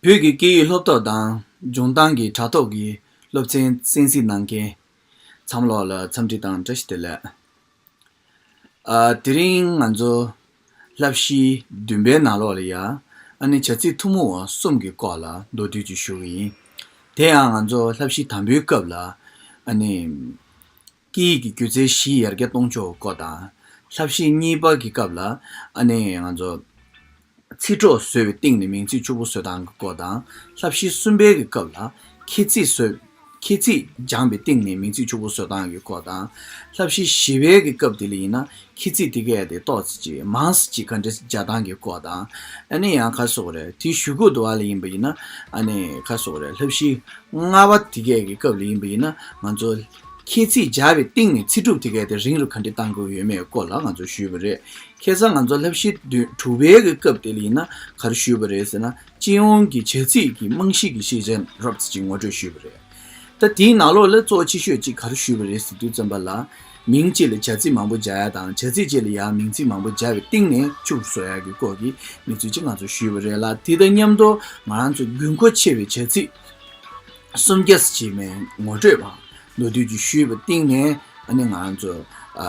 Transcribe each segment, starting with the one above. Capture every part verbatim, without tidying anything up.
བོད་ཀྱི་སྐད་ཡིག་སློབ་ཐབས་དང་སྦྱོང་སྟངས་ཀྱི་དྲ་ཐོག་གི་སློབ་ཚན་གསན་གཟིགས་གནང་མཁན་ཚང་མ་ལོག་ལ་འཚམས་འདྲི་དང་བཀྲ་ཤིས་བདེ་ལེགས། ཨ། དེ་རིང་ང་ཚོ་བསླབ་གཞི་བདུན་པའི་ནང་ལོགས་ལ་ཡ། ཨ་ནི་བྱ་ཚིག་ཐུན་མོང་བ་གསུམ་གྱི་སྐོར་ལ་མདོར་བསྡུས་ཅིག་ཞུ་གི་ཡིན། དེ་ཡང་ང་ཚོ་བསླབ་གཞི་དང་པོའི་སྐབས་ལ། ཨ་ནི། སྐད་ཡིག་གི་སྒྱུ་རྩལ་བཞི་ཡར་རྒྱས་གཏོང་ཕྱོགས་སྐོར་དང་། བསླབ་གཞི་གཉིས་པ་གི་སྐབས་ལ། ཨ་ནི་ང་ཚོ་ཚིག་གྲོགས་བཟོས་པའི་སྟེང་ནས་མིང་ཚིག་ཕྱུག་པོ་བཟོ་སྟངས་ཀྱི་སྐོར་དང་། བསླབ་གཞི་གསུམ་པའི་གི་སྐབས་ལ་ཁྱད་ཚིག་བཟོས། ཁྱད་ཚིག་སྦྱངས་པའི་སྟེང་ནས་མིང་ཚིག་ཕྱུག་པོ་བཟོ་སྟངས་ཀྱི་སྐོར་དང་། བསླབ་གཞི་བཞི་པའི་གི་སྐབས་དེ་ལ་ཡིན་ན་ཁྱད་ཚིག་དེ་གས་དེ་ཏོག་ཙམ་ཅིག་མང་ཙམ་ཅིག་ག་འདྲ་སྦྱར་སྟངས་ཀྱི་སྐོར་དང་། ཨ་ནི་ཡང་ག་རེ་ཟེར་དགོས་རེད། དེའི་གཞུག་གུ་དུ་བ་ལ་ཡིན་པ་ཡིན་ན། ཨ་ནི་ག་རེ་ཟེར་དགོས་རེད། བསླབ་གཞི་ལྔ་པ་དེ་གས་ཀྱི་སྐབས་ལ་ཡིན་པ་ཡིན་ན། ང་ཚོ་ཁྱད་ཚིག་སྦྱར་བའི་སྟེང་ནས་ཚིག་གྲུབ་དེ་གས་དེ་རིང་རུ་ག་འདྲ་གཏང་དགོས་ཡོད་མེད་སྐོར་ལ་ང་ཚོ་ཞུས་པ་རེད། ཁ་སང་ང་ཚོ་བསླབ་གཞི་བདུན་དྲུག་པའི་གི་སྐབས་དེ་ལ་ཡིན་ན་ག་རེ་ཞུས་པ་རེད་ཟེར་ན། སྤྱི་ཡོངས་ཀྱི་བྱ་ཚིག་གི་རྨང་གཞི་གི་ཤེས་བྱ་རོབ་ཙམ་ཅིག་ངོ་སྤྲོད་ཞུས་པ་རེད། ད་དེའི་ནང་ལོགས་ལ་གཙོ་བོ་ཆེ་ཤོས་ཅིག་ག་རེ་ཞུས་པ་རེད་ཟེར་དུས་ཙམ་པ་ལ། མིང་གཅིག་ལ་བྱ་ཚིག་མང་པོ་སྦྱར་ཡ་དང་། བྱ་ཚིག་གཅིག་ལ་ཡང་མིང་ཚིག་མང་པོ་སྦྱར་བའི་སྟེང་ནས་ཕྱུག་པོ་བཟོ་ཡ་གི་སྐོར་གྱི་གནས་ཚུལ་ཅིག་ང་ཚོ་ཞུས་པ་རེད་ལ། དེ་དང་མཉམ་དུ་ང་རང་ཚོ་དགོས་མཁོ་ཆེ་བའི་བྱ་ཚིག་སུམ་བརྒྱ་ཙམ་ཅིག་མའི་ངོ་སྤྲོད་པ་མདོར་བསྡུས་ཅིག་ཞུས་པའི་སྟེང་ནས། ཨ་ནི་ང་ཚོ་ཨ་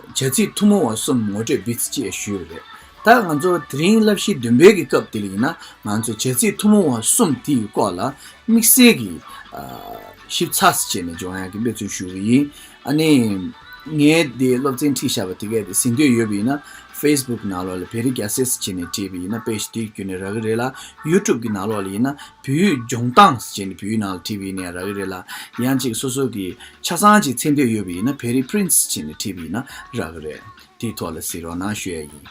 བྱ་ཚིག་ཐུན་མོང་བ་གསུམ་ངོ་སྤྲོད་བི་ཙམ་ཅིག་ཞུས་པ་རེད། ད་ང་ཚོ་དེ་རིང་བསླབ་གཞི་བདུན་པའི་གི་སྐབས་དེ་ལ་ཡིན་ན། ང་ཚོ་བྱ་ཚིག་ཐུན་མོང་བ་གསུམ་དེ་ཡི་སྐོར་ལ་དམིགས་བསལ་གྱི་ཨ་ཞིབ་ཚགས་སུ་བྱས་ནས་སྦྱོང་ཡག་གི་འབད་བརྩོན་ཞུ་གི་ཡིན། ཨ་ནི་ངས་འདི་སློབ་ཚན་ཁྲིད་བཞག་པ་དེ་གས་དེ་གཟིགས་འདོད་ཡོད་པ་ཡིན་ན། ཕེ་སི་བུག་ནང་ལོགས་ལ་བོད་རིགས་རྒྱལ་སྲས་ཟེར་བྱས་ནས་བྲིས་པ་ཡིན་ན་པེ་ཇི་དེའི་བརྒྱུད་ནས་རག་གི་རེད་ལ། ཡུ་ཊུབ་གི་ནང་ལོགས་ལ་ཡིན་ན་བོད་ཡིག་སྦྱོང་སྟངས་ཟེར་བྱས་ནས་བོད་ཡིག་ནང་ལ་བྲིས་པ་ཡིན་ན་རག་གི་རེད་ལ། ཡང་གཅིག་སོ་སོ་གི་ཆ་ཚང་ཅིག་འཚོལ་འདོད་ཡོད་པ་ཡིན་ན་བོད་རིགས་པི་རིན་སི་ཟེར་བྱས་ནས་བྲིས་པ་ཡིན་ན་རག་གི་རེད། དེའི་ཐོག་ལ་གཟིགས་རོགས་གནང་ཞུ་ཡ་ཡིན།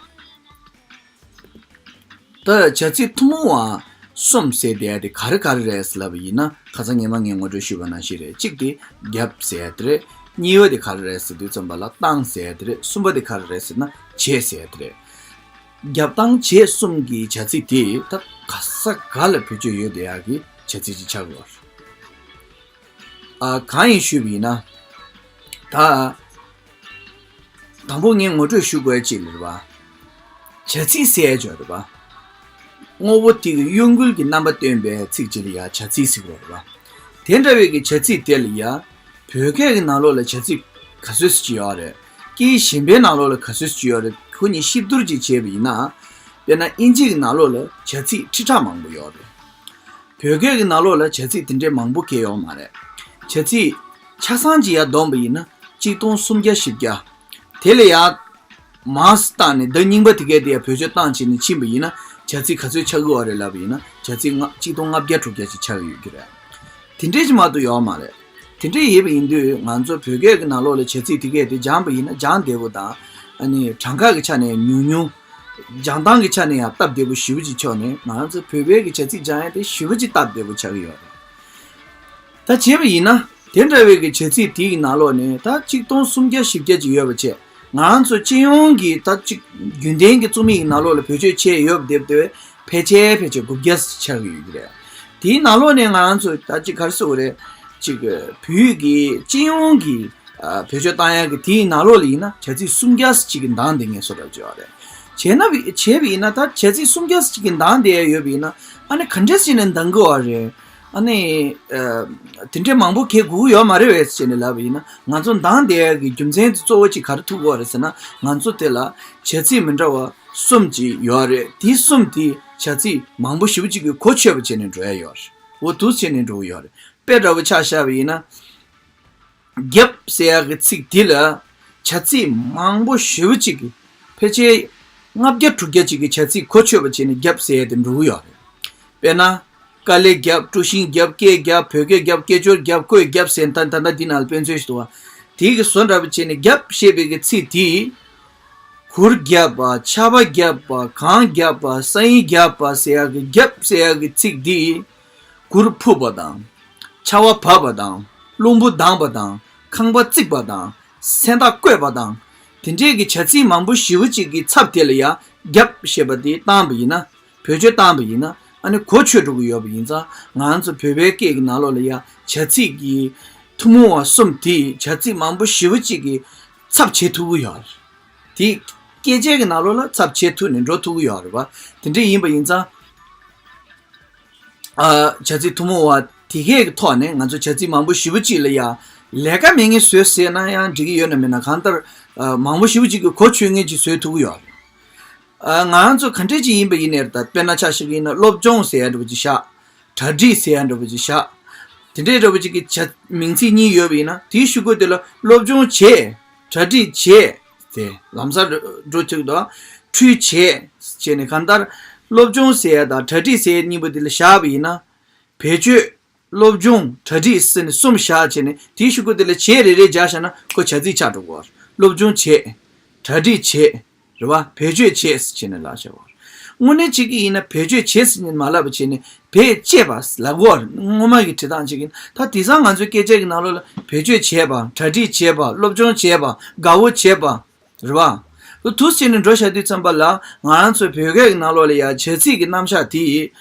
ད་བྱ་ཚིག་ཐུན་མོང་བ་གསུམ་ཟེར་བསྡད་ཡ་དེ་ག་རེ་ག་རེ་རེད་ཟེར་ལབ་པ་ཡིན་ན། ཁ་སང་ཉི་མ་ངས་ངོ་སྤྲོད་ཞུས་པ་ནང་བཞིན་རེད། གཅིག་དེ་རྒྱབ་ཟེར་ཡ་དེ་རེད། གཉིས་པ་དེ་ག་རེ་རེད་ཟེར་དུས་ཙམ་པ་ལ་བཏང་ཟེར་ཡ་དེ་རེད། གསུམ་པ་དེ་ག་རེ་རེད་ཟེར་ན་བྱེད་ཟེར་ཡ་དེ་རེད། རྒྱབ་བཏང་བྱེད་གསུམ་གྱི་བྱ་ཚིག་དེ་ད་ག་ས་ག་ལ་བེད་སྤྱོད་ཡོད་བསྡད་ཡ་གི་བྱ་ཚིག་ཅིག་ཆགས་ཡོད་རེད། ཨ། གང་ཡིན་ཞུས་པ་ཡིན་ན། ད་དང་པོ་ངས་ངོ་སྤྲོད་ཞུ་དགོས་ཅིག་ལ་རེད་པ། བྱ་ཚིག་ཟེར་ཡ་ཅིག་ཡོད་རེད་པ། དངོས་པོ་དེ་གི་གཡོ་འགུལ་གྱི་རྣམ་པ་སྟོན་པའི་ཚིག་ཅིག་ལ་ཡ་བྱ་ཚིག་ཟེར་གྱི་ཡོད་རེད་པ། དེ་འདྲ་བའི་གི་བྱ་ཚིག་དེ་ལ་ཡ་བོད་སྐད་ཀྱི་ནང་ལོགས་ལ་བྱ་ཚིག་ག་ཚོད་ཅིག་ཡོད་རེད། སྐད་ཡིག་གཞན་པའི་ནང་ལོགས་ལ་ག་ཚོད་ཅིག་ཡོད་རེད། ཁོ་གཉིས་གཤིབ་བསྡུར་ཅིག་བྱས་པ་ཡིན་ན། དཔེར་ན་དབྱིན་ཇི་གི་ནང་ལོགས་ལ་བྱ་ཚིག་ཁྲི་ཕྲག་མང་པོ་ཡོད་རེད། བོད་སྐད་ཀྱི་ནང་ལོགས་ལ་བྱ་ཚིག་དེ་འདྲའི་མང་པོ་གང་ཡང་ཡོད་མ་རེད། བྱ་ཚིག་ཆ་ཚང་ཅིག་ཡར་བསྡོམས་པ་ཡིན་ན་གཅིག་སྟོང་སུམ་བརྒྱ་བཞི་བརྒྱ། དེ་ལས་ཡར་མར་བཏང་ནས་ཟླ་རྙིང་པ་དེ་གའི་དེ་ཡར་བེད་སྤྱོད་བཏང་བྱས་ནས་ཕྱིན་པ་ཡིན་ན་བྱ་ཚིག་ག་ཚོད་ཆགས་ཀྱི་ཡོད་རེད་ལབ་པ་ཡིན་ན་བྱ་ཚིག་ལྔ་གཅིག་སྟོང་ལྔ་བརྒྱ་དྲུག་བརྒྱ་ཅིག་ཆགས་ཀྱི་ཡོད་ཀྱི་རེད། དེ་འདྲའི་ཅིག་མ་གཏོགས་ཡོད་མ་རེད། དེ་འདྲའི་ཡོད་པ་ཡིན་དུས་ང་ཚོ་བོད་སྐད་ཀྱི་ནང་ལོགས་ལ་བྱ་ཚིག་དེ་གའི་དེ་སྦྱངས་པ་ཡིན་ན་སྦྱང་བདེ་པོ་དང་། ཨ་ནི་གྲངས་ཀ་གི་ཆ་ནས་ཉུང་ཉུང་། སྦྱང་སྟངས་ཀྱི་ཆ་ནས་ཡང་སྟབས་བདེ་པོ་ཞེ་པོ་ཅིག་ཆགས་ནས་ང་ཚོ་བོད་པའི་གི་བྱ་ཚིག་སྦྱང་ཡ་དེ་ཞེ་པོ་ཅིག་སྟབས་བདེ་པོ་ཆགས་ཀྱི་ཡོད་རེད། ད་བྱས་པ་ཡིན་ན་དེ་འདྲ་བའི་གི་བྱ་ཚིག་དེའི་ནང་ལོགས་ནས་ད་གཅིག་སྟོང་སུམ་བརྒྱ་བཞི་བརྒྱ་ཅིག་ཡོད་པ་བྱས། ང་རང་ཚོ་སྤྱི་ཡོངས་ཀྱི་ད་གཅིག་རྒྱུན་ལྡན་གྱི་རྩོམ་ཡིག་ནང་ལོགས་ལ་བེད་སྤྱོད་བྱས་ཡོད་པ་དེ་དེ་ཕལ་ཆེར་ཕལ་ཆེར་དགུ་བརྒྱ་ཆགས་ཀྱི་ཡོད་ཀྱི་རེད། དེའི་ནང་ལོགས་ནས་ང་རང་ཚོ་ད་གཅིག་ག་རེ་ཟེར་དགོས་རེད། གཅིག་བོད་ཡིག་གི་སྤྱི་ཡོངས་ཀྱི་ཨ་བེད་སྤྱོད་བཏང་ཡག་གི་དེའི་ནང་ལོགས་ལ་ཡིན་ན་བྱ་ཚིག་སུམ་བརྒྱ་ཙམ་ཅིག་གི་འདང་བསྡད་མཁན་བཟོ་འདྲ་ཅིག་ཡོད་རེད། བྱས་ན་བྱས་པ་ཡིན་ན་ད་བྱ་ཚིག་སུམ་བརྒྱ་ཙམ་ཅིག་གི་འདང་བསྡད་ཡ་ཡོད་པ་ཡིན་ན་ཨ་ནི་ག་འདྲས་བྱས་ནས་འདང་གི་ཡོད་རེད། ཨ་ནི་ཨ་དེ་འདྲས་མང་པོ་གང་ཡང་དགོས་ཀྱི་ཡོད་མ་རེད་པས་ཟེར་ནས་ལབ་པ་ཡིན་ན་ང་ཚོ་འདང་བསྡད་ཡ་གི་རྒྱུ་མཚན་དེ་གཙོ་བོ་གཅིག་ག་རེ་ཐུག་གི་ཡོད་རེད་ཟེར་ན། ང་ཚོ་དེ་ལ་བྱ་ཚིག་མི་འདྲ་བ་གསུམ་ཅིག་ཡོད་རེད། དེ་གསུམ་དེ་བྱ་ཚིག་མང་པོ་ཞེ་པོ་ཅིག་གི་གོ་ཆོད་པ་བྱས་ནས་འགྲོ་ཡ་ཡོད་རེད། འོ་འདུག་བྱས་ནས་འགྲོ་གི་ཡོད་རེད། དཔེ་འདྲ་བོ་ཆ་བཞག་པ་ཡིན་ན། རྒྱབ་ཟེར་ཡག་གི་ཚིག་འདི་ལ་བྱ་ཚིག་མང་པོ་ཞེ་པོ་ཅིག་གི་ཕལ་ཆེར་ལྔ་བརྒྱ་དྲུག་བརྒྱ་ཅིག་གི་བྱ་ཚིག་གོ་ཆོད་པ་བྱས་ནས་རྒྱབ་ཟེར་ཡ་དེ་འགྲོ་གི་ཡོད་རེད། དཔེར་ན། དཀའ་ལས་རྒྱབ། དཀྲུག་ཤིང་རྒྱབ། སྐད་རྒྱབ། བོད་སྐད་རྒྱབ། སྐད་ཅོར་རྒྱབ། བཀོད་རྒྱབ་ཟེར་ད་ད་ལྟ་འདི་ནང་ལ་དཔེ་མཚོན་ཞིག་འདུག་བ། དེའི་གི་བཟོ་འདྲ་པོ་བྱས་ནས་རྒྱབ་ཞེས་པའི་གི་ཚིག་དེ། གུར་རྒྱབ་པ། ཆར་པ་རྒྱབ་པ། གངས་རྒྱབ་པ། ས་ཡིན་རྒྱབ་པ་ཟེར་ཡག་གི་རྒྱབ་ཟེར་ཡག་གི་ཚིག་འདི། གུར་ཕུབ་པ་དང་། ཆར་པ་བབས་པ་དང་། རླུང་བུ་ལྡང་བ་དང་། ཁང་པ་བརྩིགས་པ་དང་། སེམས་ཐག་བཀོད་པ་དང་། དེ་འདྲའི་གི་བྱ་ཚིག་མང་པོ་ཞེ་པོ་ཅིག་གི་ཚབ་དེ་ལ་ཡ་རྒྱབ་ཞེས་པ་དེ་བཏང་བ་ཡིན་ན། བེད་སྤྱོད་བཏང་བ་ཡིན་ན་ཨ་ནི་གོ་ཆོད་འགྲོ་གི་ཡོད་པ་ཡིན་ཙང་། ང་ཚོ་བོད་པའི་སྐད་ཀྱི་ནང་ལོགས་ལ་ཡ་བྱ་ཚིག་གི་ཐུན་མོང་བ་གསུམ་དེ་བྱ་ཚིག་མང་པོ་ཞེ་པོ་ཅིག་གི་ཚབ་བྱེད་ཐུབ་ཀྱི་ཡོད་རེད། དེ་སྐད་ཆའི་གི་ནང་ལོགས་ལ་ཚབ་བྱེད་ཐུབ་ནས་འགྲོ་ཐུབ་ཀྱི་ཡོད་རེད་པ། དེ་འདྲ་ཡིན་པ་ཡིན་ཙང་། ཨ་བྱ་ཚིག་ཐུན་མོང་བ་དེ་གའི་ཐོག་ནས་ང་ཚོ་བྱ་ཚིག་མང་པོ་ཞེ་པོ་ཅིག་ལ་ཡ་ལས་ཀ་མེད་མཁན་བཟོས་ཟེར་ན་ཡང་འགྲིག་གི་ཡོད་ན་མེད་ན། གང་ལྟར་ཨ་མང་པོ་ཞེ་པོ་ཅིག་གིས་གོ་ཆོད་མཁན་ཅིག་བཟོས་ཐུབ་ཀྱི་ཡོད་རེད། ཨ་ང་རང་ཚོ་ག་འདྲས་ཅིག་ཡིན་པ་ཡིན་ནའི་རེད། ད་དཔེར་ན་ཆ་བཞག་གི་ཡིན་ན་སློབ་སྦྱོང་ཟེར་ཡ་འདྲ་པོ་ཅིག་བཞག་གྲ་སྒྲིག་ཟེར་ཡ་འདྲ་པོ་ཅིག་བཞག་དེ་འདྲའི་འདྲ་པོ་ཅིག་གི་བྱ་མིང་ཚིག་གཉིས་ཡོད་པ་ཡིན་ན། དེའི་གཞུག་གུ་དེ་ལ་སློབ་སྦྱོང་བྱས། གྲ་སྒྲིག་བྱས། དེ་ལམ་སང་འགྲོ་འགྲོ་ཐུབ་ཀྱི་འདུག་ཁྲུས་བྱས་བྱས་ནས། གང་ལྟར་སློབ་སྦྱོང་ཟེར་ཡ་དང་གྲ་སྒྲིག་ཟེར་ཡ་གཉིས་པོ་དེ་ལ་བཞག་པ་ཡིན་ན། བེད་སྤྱོད། སློབ་སྦྱོང་། གྲ་སྒྲིག་ཟེར་ནས་གསུམ་བཞག་བྱས་ནས། དེའི་གཞུག་གུ་དེ་ལ་བྱས་རེ་རེ་སྦྱར་བཞག་ན་ཁོ་བྱ་ཚིག་ཆགས་འགྲོ་གི་ཡོད་རེད། སློབ་སྦྱོང་བྱས། གྲ་སྒྲིག་བྱས། རེད་བ། བེད་སྤྱོད་བྱས་ཟེར་བྱས་ནས་ལབ་བཞག་པ་རེད། དངོས་གནས་བྱེད་ཀྱི་ཡིན་ན་བེད་སྤྱོད་བྱས་ཟེར་ནས་མ་ལབ་པ་བྱས་ནས་བེད་སྤྱད་པ་ལབ་དགོས་པ་རེད། སྔོན་མ་གི་བྲིས་སྟངས་བྱེད་ཀྱི་ཡིན། ད་དེང་སང་ང་ཚོའི་སྐད་ཆ་གི་ནང་ལོགས་ལ་བེད་སྤྱོད་བྱས་པ། གྲ་སྒྲིག་བྱས་པ། སློབ་སྦྱོང་བྱས་པ། དགའ་བོ་བྱས་པ། རེད་བ། འདུག་སེ་བྱས་ནས་འགྲོ་བཞག་དུས་ཙམ་པ་ལ་ང་རང་ཚོའི་བོད་སྐད་ཀྱི་ནང་ལོགས་ལ་ཡ་བྱ་ཚིག་གི་རྣམ་གཞག་དེ་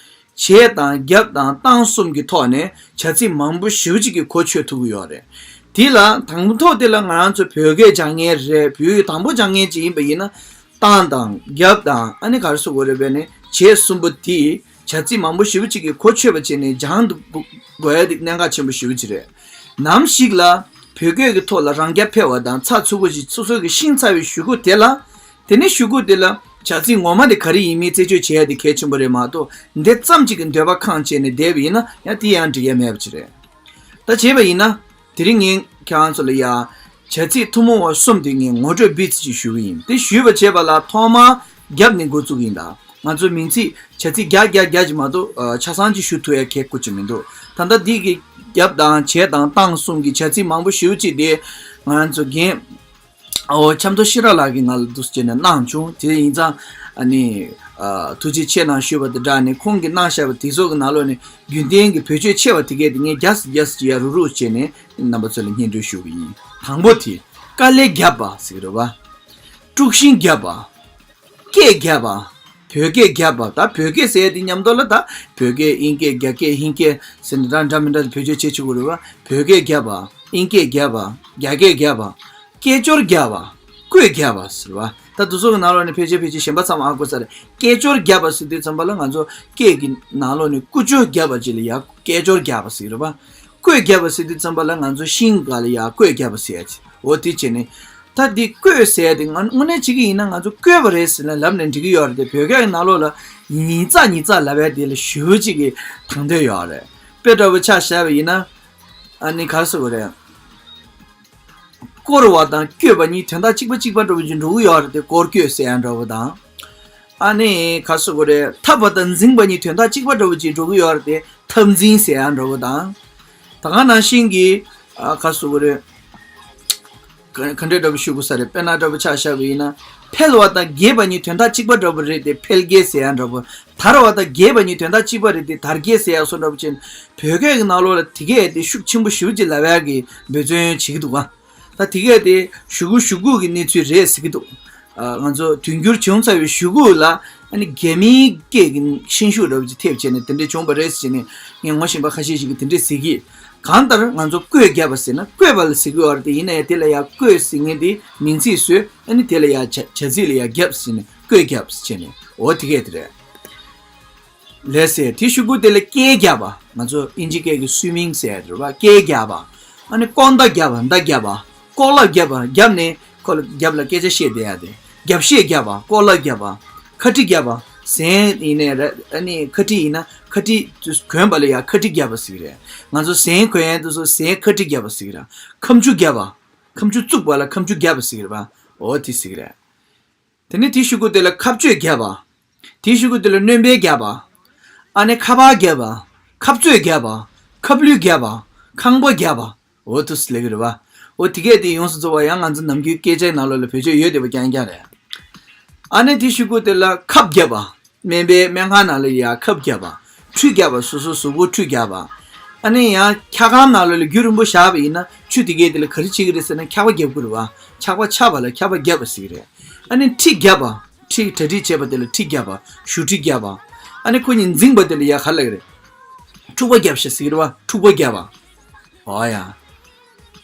བྱས་དང་བརྒྱབ་དང་བཏང་གསུམ་གྱི་ཐོག་ནས་བྱ་ཚིག་མང་པོ་ཞེ་པོ་ཅིག་གིས་གོ་ཆོད་ཐུབ་ཀྱི་ཡོད་རེད། དེ་ལ་དང་པོ་ཐོག་དེ་ལ་ང་རང་ཚོ་བོད་སྐད་སྦྱང་མཁན་རེད། བོད་ཡིག་དང་པོ་སྦྱང་མཁན་ཅིག་ཡིན་པ་ཡིན་ན། བཏང་དང་བརྒྱབ་དང་ཨ་ནི་ག་རེ་ཟེར་དགོས་རེད། བས་ནི་བྱས་གསུམ་པོ་དེ་བྱ་ཚིག་མང་པོ་ཞེ་པོ་ཅིག་གིས་གོ་ཆོད་པ་བྱས་ནས་སྦྱང་དགོས་ཡ་དེ་གནད་འགག་ཆེན་པོ་ཞེ་པོ་ཅིག་རེད། ནམ་ཞིག་ལ་བོད་སྐད་ཀྱི་ཐོག་ལ་རང་རྐྱ་འཕེར་བ་དང་ཚགས་ཚུད་པོ་ཞིག་སོ་སོ་གིས་ཤེས་ཚར་བའི་གཞུག་གུ་དེ་ལ། དེ་ནས་གཞུག་གུ་དེ་ལ་བྱ་ཚིག་ངོ་མ་དེ་ག་རེ་ཡིན་མིན་རྩད་གཅོད་བྱེད་ཡ་དེ་གལ་ཆེན་པོ་རེད་མ་གཏོགས། འདི་ཙམ་ཅིག་གི་འདོད་པ་ཁེངས་བྱས་ནས་བསྡད་པ་ཡིན་ན་ཡང་དེ་ཡང་འགྲིག་ཡ་མེད་པ་ཅིག་རེད། ད་བྱས་པ་ཡིན་ན། དེ་རིང་ངས་ཁྱེད་རང་ཚོ་ལ་ཡ་བྱ་ཚིག་ཐུན་མོང་བ་གསུམ་དེ་ངས་ངོ་སྤྲོད་སྦིར་ཙམ་ཅིག་ཞུ་གི་ཡིན། དེ་ཞུས་པ་བྱས་པ་ལ་ཐོག་མར་བརྒྱབ་ནས་འགོ་བཙུགས་ཡིན། ད་ང་ཚོ་མིང་ཚིག་བྱ་ཚིག་བརྒྱ་བརྒྱ་བརྒྱ་ཅིག་མ་གཏོགས་ཨ་ཆ་ཚང་ཅིག་ཞུ་ཐུབ་ཡ་གལ་དགོས་ཀྱི་མི་འདུག་ད་ལྟ་འདི་གི་བརྒྱབ་དང་བྱས་དང་བཏང་གསུམ་གྱི་བྱ་ཚིག་མང་པོ་ཞེ་པོ་ཅིག་དེ་ང་རང་ཚོ་རྒན་ཨོ་ཆབ་མདོ་ཤེས་རབ་ལགས་ཀྱིས་ང་ལ་འདུག་སེ་བྱས་ནས་གནང་བྱུང་། དེ་ཡིན་ཙང་ཨ་ནི་ཨ་ཐུགས་རྗེ་ཆེ་གནང་ཞུས་པ་དང་སྦྲགས་ནས། ཁོང་གིས་གནང་བཞག་པ་དེ་ཚོ་གི་ནང་ལོགས་ནས་རྒྱུན་ལྡན་གྱི་བེད་སྤྱོད་ཆེ་བ་དེ་གས་དེ་ངས་རྒྱ་སེ་རྒྱ་སེ་ཅིག་ཡ་རུག་རུག་བྱས་ནས་རྣམ་པ་ཚོ་ལ་སྙན་སྒྲོན་ཞུ་གི་ཡིན། དང་པོ་དེ་དཀའ་ལས་བརྒྱབ་པ་ཟེར་གི་རེད་བ། དཀྲུག་ཤིང་བརྒྱབ་པ། སྐད་བརྒྱབ་པ། བོད་སྐད་བརྒྱབ་པ། ད་བོད་སྐད་ཟེར་ཡ་དེ་མཉམ་དུ་ལ་ད་བོད་སྐད་དབྱིན་སྐད་རྒྱ་སྐད་ཧིན་སྐད་ཟེར་ནས་འདྲ་འདྲ་མི་འདྲ་དེ་བེད་སྤྱོད་བྱེད་ཆོག་གི་རེད་བ། བོད་སྐད་བརྒྱབ་པ། དབྱིན་སྐད་བརྒྱབ་པ། རྒྱ་སྐད་བརྒྱབ་པ། སྐད་ཅོར་བརྒྱབ་པ། བཀོད་བརྒྱབ་པ་ཟེར་བ། ད་དེ་ཚོ་གི་ནང་ལོགས་ནས་ཕལ་ཆེར་ཕལ་ཆེར་གཞན་པ་ཚང་མ་ཧ་གོ་ས་རེད། སྐད་ཅོར་བརྒྱབ་པ་ཟེར་དུས་ཙམ་པ་ལ་ང་ཚོ་སྐད་ཀྱི་ནང་ལོགས་ནས་ཀུ་ཅོ་བརྒྱབ་པ་ཅིག་ལ་ཡ་སྐད་ཅོར་བརྒྱབ་པ་ཟེར་གི་རེད་བ། བཀོད་བརྒྱབ་པ་ཟེར་དུས་ཙམ་པ་ལ་ང་ཚོ་ཤིང་སྒང་ལ་ཡ་བཀོད་བརྒྱབ་པ་ཟེར་ཡ་ཅིག་འོ་དེ་བྱས་ནས། ད་འདི་བཀོད་ཟེར་ཡ་དེ་ང་དངོས་གནས་བྱེད་ཀྱི་ཡིན་ན་ང་ཚོ་བཀོད་པ་རེད་ཟེར་ནས་ལབ་ནས་འགྲིག་གི་ཡོད་རེད་དེ། བོད་སྐད་ཀྱི་ནང་ལོགས་ལ་ཉིས་བརྩེགས་ཉིས་བརྩེགས་ལབ་ཡ་དེ་ལ་ཞེ་པོ་ཅིག་གི་དང་དོད་ཡོད་རེད། དཔེ་འདྲ་པོ་ཆ་བཞག་པ་ཡིན་ན། ཨ་ནི་ག་རེ་ཟེར་དགོས་རེད། བསྐོར་བ་དང་བསྐྱོད་པ་གཉིས་དོན་དག་གཅིག་པ་གཅིག་པ་འདྲ་པོ་ཅིག་འགྲོ་གི་ཡོད་རེད་དེ། བསྐོར་བསྐྱོད་ཟེར་ཡ་འདྲ་པོ་དང་། ཨ་ནི་ག་རེ་ཟེར་དགོས་རེད། འཐབ་པ་དང་འཛིངས་པ་གཉིས་དོན་དག་གཅིག་པ་འདྲ་པོ་ཅིག་འགྲོ་གི་ཡོད་རེད་དེ། འཐབ་འཛིང་ཟེར་ཡ་འདྲ་པོ་དང་། ད་ག་ནང་བཞིན་གྱི་ཨ་ག་རེ་ཟེར་དགོས་རེད། ག་ག་འདྲའི་འདྲ་པོ་ཞུ་དགོས་ས་རེད། དཔེར་ན་འདྲ་པོ་ཆ་བཞག་པ་ཡིན་ན། འཕེལ་བ་དང་རྒྱས་པ་གཉིས་དོན་དག་གཅིག་པ་འདྲ་པོ་རེད་དེ། འཕེལ་རྒྱས་ཟེར་ཡ་འདྲ་པོ། དར་བ་དང་རྒྱས་པ་གཉིས་དོན་དག་གཅིག་པ་རེད་དེ། དར་རྒྱས་ཟེར་ཡ་བཟོ་འདྲ་པོ་བྱས་ནས་བོད་སྐད་ཀྱི་ནང་ལོགས་ལ་དེ་གས་དེ་ཤུགས་ཆེན་པོ་ཞེ་པོ་ཅིག་ལབ་ཡ་གི་འབད་བརྩོན་བྱེད་ཀྱི་འདུག་ག་ད་དེ་གས་དེ་གཞུག་གུ་གཞུག་གུ་གི་གནས་ཚུལ་རེད་ཟེར་གྱི་འདུག་ཨ་ང་ཚོ་དུས་འགྱུར་བྱུང་ཚར་བའི་གཞུག་གུ་ལ་ཨ་ནི་རྒྱ་མིའི་སྐད་ཀྱི་ཤན་ཤུགས་འདྲ་པོ་ཅིག་ཐེབས་བྱས་ནས་དེ་འདྲ་བྱུང་བ་རེད་ཟེར་ནས་ངས་ངོ་ཤེས་པ་ཁ་ཤས་ཤིག་གིས་དེ་འདྲ་ཟེར་གྱི། གང་ལྟར་ང་ཚོ་བཀོད་བརྒྱབ་པ་ཟེར་ན་བཀོད་པ་ལ་ཟེར་གྱི་ཡོད་རེད་དེ། ཡིན་ན་ཡང་དེ་ལ་ཡང་བཀོད་ཟེར་མཁན་དེ་མིང་ཚིག་བཟོས། ཨ་ནི་དེ་ལ་ཡང་བྱ་བྱ་ཚིག་ལ་ཡང་བརྒྱབ་ཟེར་ནས་བཀོད་བརྒྱབ་ཟེར་བྱས་ནས་འོ་དེ་གས་དེ་རེད། ལགས་སེ། དེའི་གཞུག་གུ་དེ་ལ་སྐད་བརྒྱབ་པ། ང་ཚོ་ཨིན་ཇི་སྐད་ཀྱི་སུའི་མིང་ཟེར་ཡ་དེ་རེད་བ། སྐད་བརྒྱབ་པ། ཨ་ནི་ལྐོག་མདའ་བརྒྱབ་པ། མདའ་བརྒྱབ་པ། ལྐོག་ལབ་བརྒྱབ་པ། བརྒྱབ་ནས་ཁོ་ལ་རྒྱབ་ལ་སྐད་ཆ་བཤད་བསྡད་ཡ་དེ། རྒྱབ་བཤད་བརྒྱབ་པ། ལྐོག་ལབ་བརྒྱབ་པ། ཁ་ཊི་བརྒྱབ་པ། གཟན་ཡིན་ནའི་རེད། ཨ་ནི་ཁ་ཊི་ཡིན་ན་ཁ་ཊི་གོན་པ་ལ་ཡ་ཁ་ཊི་བརྒྱབ་པ་ཟེར་གི་རེད། ང་ཚོ་གཟན་གོན་ཡ་དེ་ཚོ་གཟན་ཁ་ཊི་བརྒྱབ་པ་ཟེར་གི་རེད། ཁ་མཆུ་བརྒྱབ་པ། ཁ་མཆུ་བཙུགས་པ་ལ་ཁ་མཆུ་བརྒྱབ་པ་ཟེར་གི་རེད་བ། འོ་དེ་ཟེར་གི་རེད། དེ་ནས་དེའི་གཞུག་གུ་དེ་ལ་ཁ་གཅོད་བརྒྱབ་པ། དེའི་གཞུག་གུ་དེ་ལ་སྣོན་པ་བརྒྱབ་པ། ཨ་ནི་ཁ་པར་བརྒྱབ་པ། ཁ་རྩོད་བརྒྱབ་པ། ཁ་བསླུས་བརྒྱབ་པ། ཁང་པ་བརྒྱབ་པ། འོ་དེ་ཟེར་གི་རེད་བ། འོ་དེ་གས་དེ་ཡོངས་སུ་རྫོགས་པ་ཡང་ང་ཚོ་ནམ་རྒྱུན་སྐད་ཆའི་ནང་ལོགས་ལ་བེད་སྤྱོད་ཡོད་བསྡད་པ་རྐྱང་རྐྱང་རེད། ཨ་ནི་དེའི་གཞུག་གུ་དེ་ལ་ཁབ་བརྒྱབ་པ། སྨན་པའི་སྨན་ཁང་ནང་ལ་ཡ་ཁབ་བརྒྱབ་པ། ཁྲུས་བརྒྱབ་པ། སོ་སོ་གཟུགས་པོ་ཁྲུས་བརྒྱབ་པ། ཨ་ནི་ཡང་འཁྱག་སྒམ་ནང་ལོགས་ལ་རྒྱུན་རིང་པོ་བཞག་པ་ཡིན་ན་ཆུ་དེ་གས་དེ་ལ་ག་རེ་བྱེད་ཀྱི་རེད་ཟེར་ན་འཁྱག་པ་བརྒྱབ་ཀྱི་རེད་བ། འཁྱག་པ་ཆགས་པ་ལ་འཁྱག་པ་བརྒྱབ་པ་ཟེར་གྱི་རེད། ཨ་ནི་ཁྲི་བརྒྱབ་པ། ཁྲི་གྲ་སྒྲིག་བྱས་པ་དེ་ལ་ཁྲི་བརྒྱབ་པ། བཞུགས་ཁྲི་བརྒྱབ་པ། ཨ་ནི་ཁོ་གཉིས་འཛིང་བ་དེ་ལ་ཡ་ག་རེ་ལབ་ཀྱི་རེད། འཁྲུག་པ་བརྒྱབ་ཤག་ཟེར་གྱི་རེད་བ། འཁྲུག་པ་བརྒྱབ་པ། ཨོ་ཡ།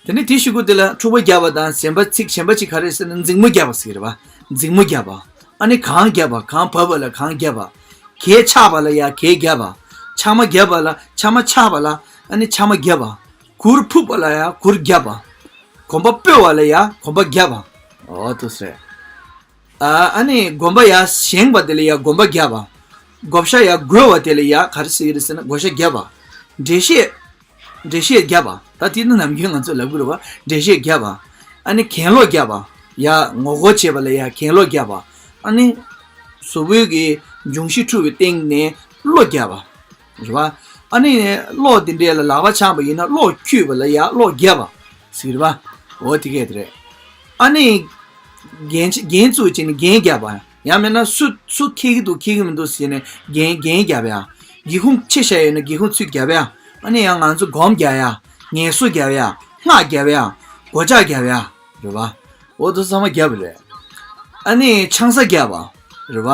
དེ་ནས་དེའི་གཞུག་གུ་དེ་ལ་འཁྲུག་པ་བརྒྱབ་པ་དང་གཞན་པ་ཚིག་གཞན་པ་ཅིག་ག་རེ་ཟེར་ན་འཛིང་མོ་བརྒྱབ་པ་ཟེར་གྱི་རེད་བ། འཛིང་མོ་བརྒྱབ་པ། ཨ་ནི་གངས་བརྒྱབ་པ། གངས་བབས་པ་ལ་གངས་བརྒྱབ་པ། གད་ཆག་པ་ལ་ཡ་གད་བརྒྱབ་པ། ཆག་མ་བརྒྱབ་པ་ལ་ཆག་མ་ཆག་པ་ལ་ཨ་ནི་ཆག་མ་བརྒྱབ་པ། གུར་ཕུབ་པ་ལ་ཡང་གུར་བརྒྱབ་པ། གོམ་པ་སྤོས་པ་ལ་ཡང་གོམ་པ་བརྒྱབ་པ། འོ་དེ་ཟེར། ཨ་ཨ་ནི་གོམ་པ་ཡར་བཞེངས་པ་དེ་ལ་ཡར་གོམ་པ་བརྒྱབ་པ། བགོ་བཤའ་ཡར་བགོས་པ་དེ་ལ་ཡར་ག་རེ་ཟེར་གྱི་རེད་ཟེར་ན་བགོ་བཤའ་བརྒྱབ་པ། འགྲེལ་བཤད། འགྲེལ་བཤད་བརྒྱབ་པ། ད་དེ་ནི་ནམ་རྒྱུན་ང་ཚོས་ལབ་ཀྱི་རེད་བ། འགྲེལ་བཤད་བརྒྱབ་པ། ཨ་ནི་གྱེན་ལོག་བརྒྱབ་པ། ཡར་ངོ་རྒོལ་བྱེད་པ་ལ་ཡར་གྱེན་ལོག་བརྒྱབ་པ། ཨ་ནི་གཟུགས་པོའི་གི་འབྱུང་བཞི་འཁྲུགས་པའི་སྟེང་ནས་བློ་བརྒྱབ་པ། རེད་བ། ཨ་ནི་གློག་དེ་འདྲས་ལ་ལག་པ་འཆང་པ་ཡིན་ན་གློག་འཁྱུད་པ་ལ་ཡར་གློག་བརྒྱབ་པ་ཟེར་གྱི་རེད་བ། འོ་དེ་སྐད་དེ་རེད། ཨ་ནི་རྒྱན་རྒྱན་བཙུགས་བྱས་ནས་རྒྱན་བརྒྱབ་པ། ཡང་མིན་ན་སུ་སུ་འཁྱེར་གྱི་འདུག་འཁྱེར་གྱི་མི་འདུག་ཟེར་ནས་རྒྱན་རྒྱན་བརྒྱབ་ཡ། སྒེའུ་ཁུང་ཕྱེ་བཞག་ཡོད་ན་སྒེའུ་ཁུང་ཚུར་བརྒྱབ་ཡ། ཨ་ནི་ཡང་ང་ཚོ་སྒོམ་རྒྱག་ཡ། ངལ་གསོ་རྒྱག་ཡ། སྔགས་རྒྱག་ཡ། སྒོ་ལྕགས་རྒྱག་ཡ། རེད་བ། འོ་དེ་ཚང་མ་བརྒྱབ་པ་རེད། ཨ་ནི་ཆང་ས་བརྒྱབ་པ། རེད་བ།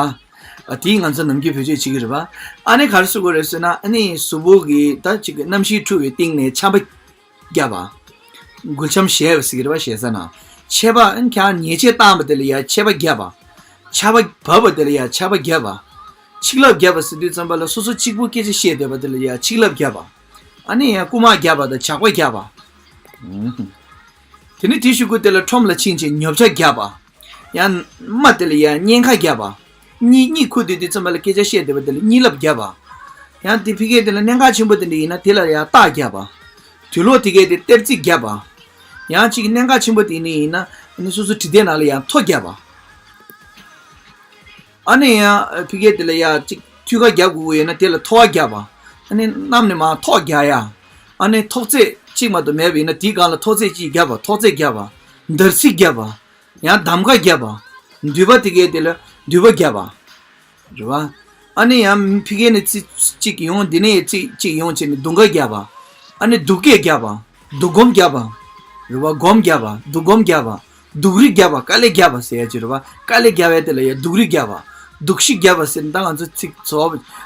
ཨ་དེ་ང་ཚོ་ནམ་རྒྱུན་བེད་སྤྱོད་བྱེད་ཀྱི་རེད་བ། ཨ་ནི་ག་རེ་ཟེར་དགོས་རེད་ཟེར་ན་ཨ་ནི་གཟུགས་པོ་གི་ད་ཅིག་གི་རྣམ་ཤེས་འཁྲུལ་བའི་སྟེང་ནས་ཆམ་པ། བརྒྱབ་པ། འགུལ་ཆམ་བཞེས་པ་ཟེར་གྱི་རེད་བ། བཞེས་ས་ན། མཆེད་པ་ཨ་ནི་ཁྱེད་ཉེས་ཆད་བཏང་པ་དེ་ལ་ཡ་མཆེད་པ་བརྒྱབ་པ། ཆར་པ་བབས་པ་དེ་ལ་ཡ་ཆར་པ་བརྒྱབ་པ། ཆིག་ལབ་བརྒྱབ་པ་ཟེར་དུས་ཙམ་པ་ལ་སོ་སོ་གཅིག་པུ་སྐད་ཆ་བཤད་བསྡད་པ་དེ་ལ་ཡ་ཆིག་ལབ་བརྒྱབ་པ། ཨ་ནི་ཡང་རྐུ་མ་བརྒྱབ་པ་དང་ཇག་པ་བརྒྱབ་པ། ཨུམ། དེ་ནི་དེའི་གཞུག་གུ་དེ་ལ་ཁྲོམ་ལ་ཕྱིན་བྱས་ཉོ་ཆ་བརྒྱབ་པ། ཡང་རྨ་དེ་ལ་ཡང་གཉན་ཁ་བརྒྱབ་པ། གཉིད་གཉིད་ཁུག་དུས་དེ་ཙམ་པ་ལ་སྐད་ཆ་བཤད་བསྡད་པ་དེ་ལ་གཉིད་ལབ་བརྒྱབ་པ། ཡང་དེ་ཕ་གི་དེ་ལ་གནད་འགག་ཆེན་པོ་དེ་འདྲ་ཡིན་ན་དེ་ལ་ཡང་རྟགས་བརྒྱབ་པ། དུག་ལོག་དེ་གས་དེ་གཏེར་རྫས་བརྒྱབ་པ། ཡང་གཅིག་གནད་འགག་ཆེན་པོ་དེ་ནི་ཡིན་ན་ཨ་ནི་སོ་སོ་དྲི་དེ་ནང་ལ་ཡང་ཐོ་བརྒྱབ་པ། ཨ་ནི་ཡང་ཕ་གི་དེ་ལ་ཡང་གཅིག་ཐུགས་ཁ་རྒྱག་དགོས་ཀྱི་ཡོད་ན་དེ་ལ་ཐོ་བ་བརྒྱབ་པ། ཨ་ནི་གནམ་ནས་མར་ཐོག་རྒྱག་ཡ། ཨ་ནི་ཐོག་ཚད་གཅིག་མ་གཏོགས་མེད་པ་ཡིན་ན་དེའི་སྒང་ལ་ཐོག་ཚད་གཅིག་བརྒྱབ་པ། ཐོག་ཚད་བརྒྱབ་པ། འདར་སིག་བརྒྱབ་པ། ཡང་གདམ་ཁ་བརྒྱབ་པ། མདུད་པ་དེ་གས་དེ་ལ་མདུད་པ་བརྒྱབ་པ། རེད་བ། ཨ་ནི་ཡང་ཕ་གི་ནས་ཚིག་གཅིག་ཡོང་། འདི་ནས་ཚིག་གཅིག་ཡོང་བྱས་ནས་མདུང་ཁ་བརྒྱབ་པ། ཨ་ནི་མདུང་སྐད་བརྒྱབ་པ། མདུང་སྒོམ་བརྒྱབ་པ། རེད་བ། སྒོམ་བརྒྱབ་པ། མདུང་སྒོམ་བརྒྱབ་པ། སྡུག་རུས་བརྒྱབ་པ། དཀའ་ལས་བརྒྱབ་པ་ཟེར་ཡ་ཅིག་རེད་བ། དཀའ་ལས་བརྒྱབ་པ་དེ་ལ་ཡ་སྡུག་རུས་བརྒྱབ་པ། སྡུག་ཤི་བརྒྱབ་པ་ཟེར་ན་ད་ང་ཚོ་ཚིག་ཚོ་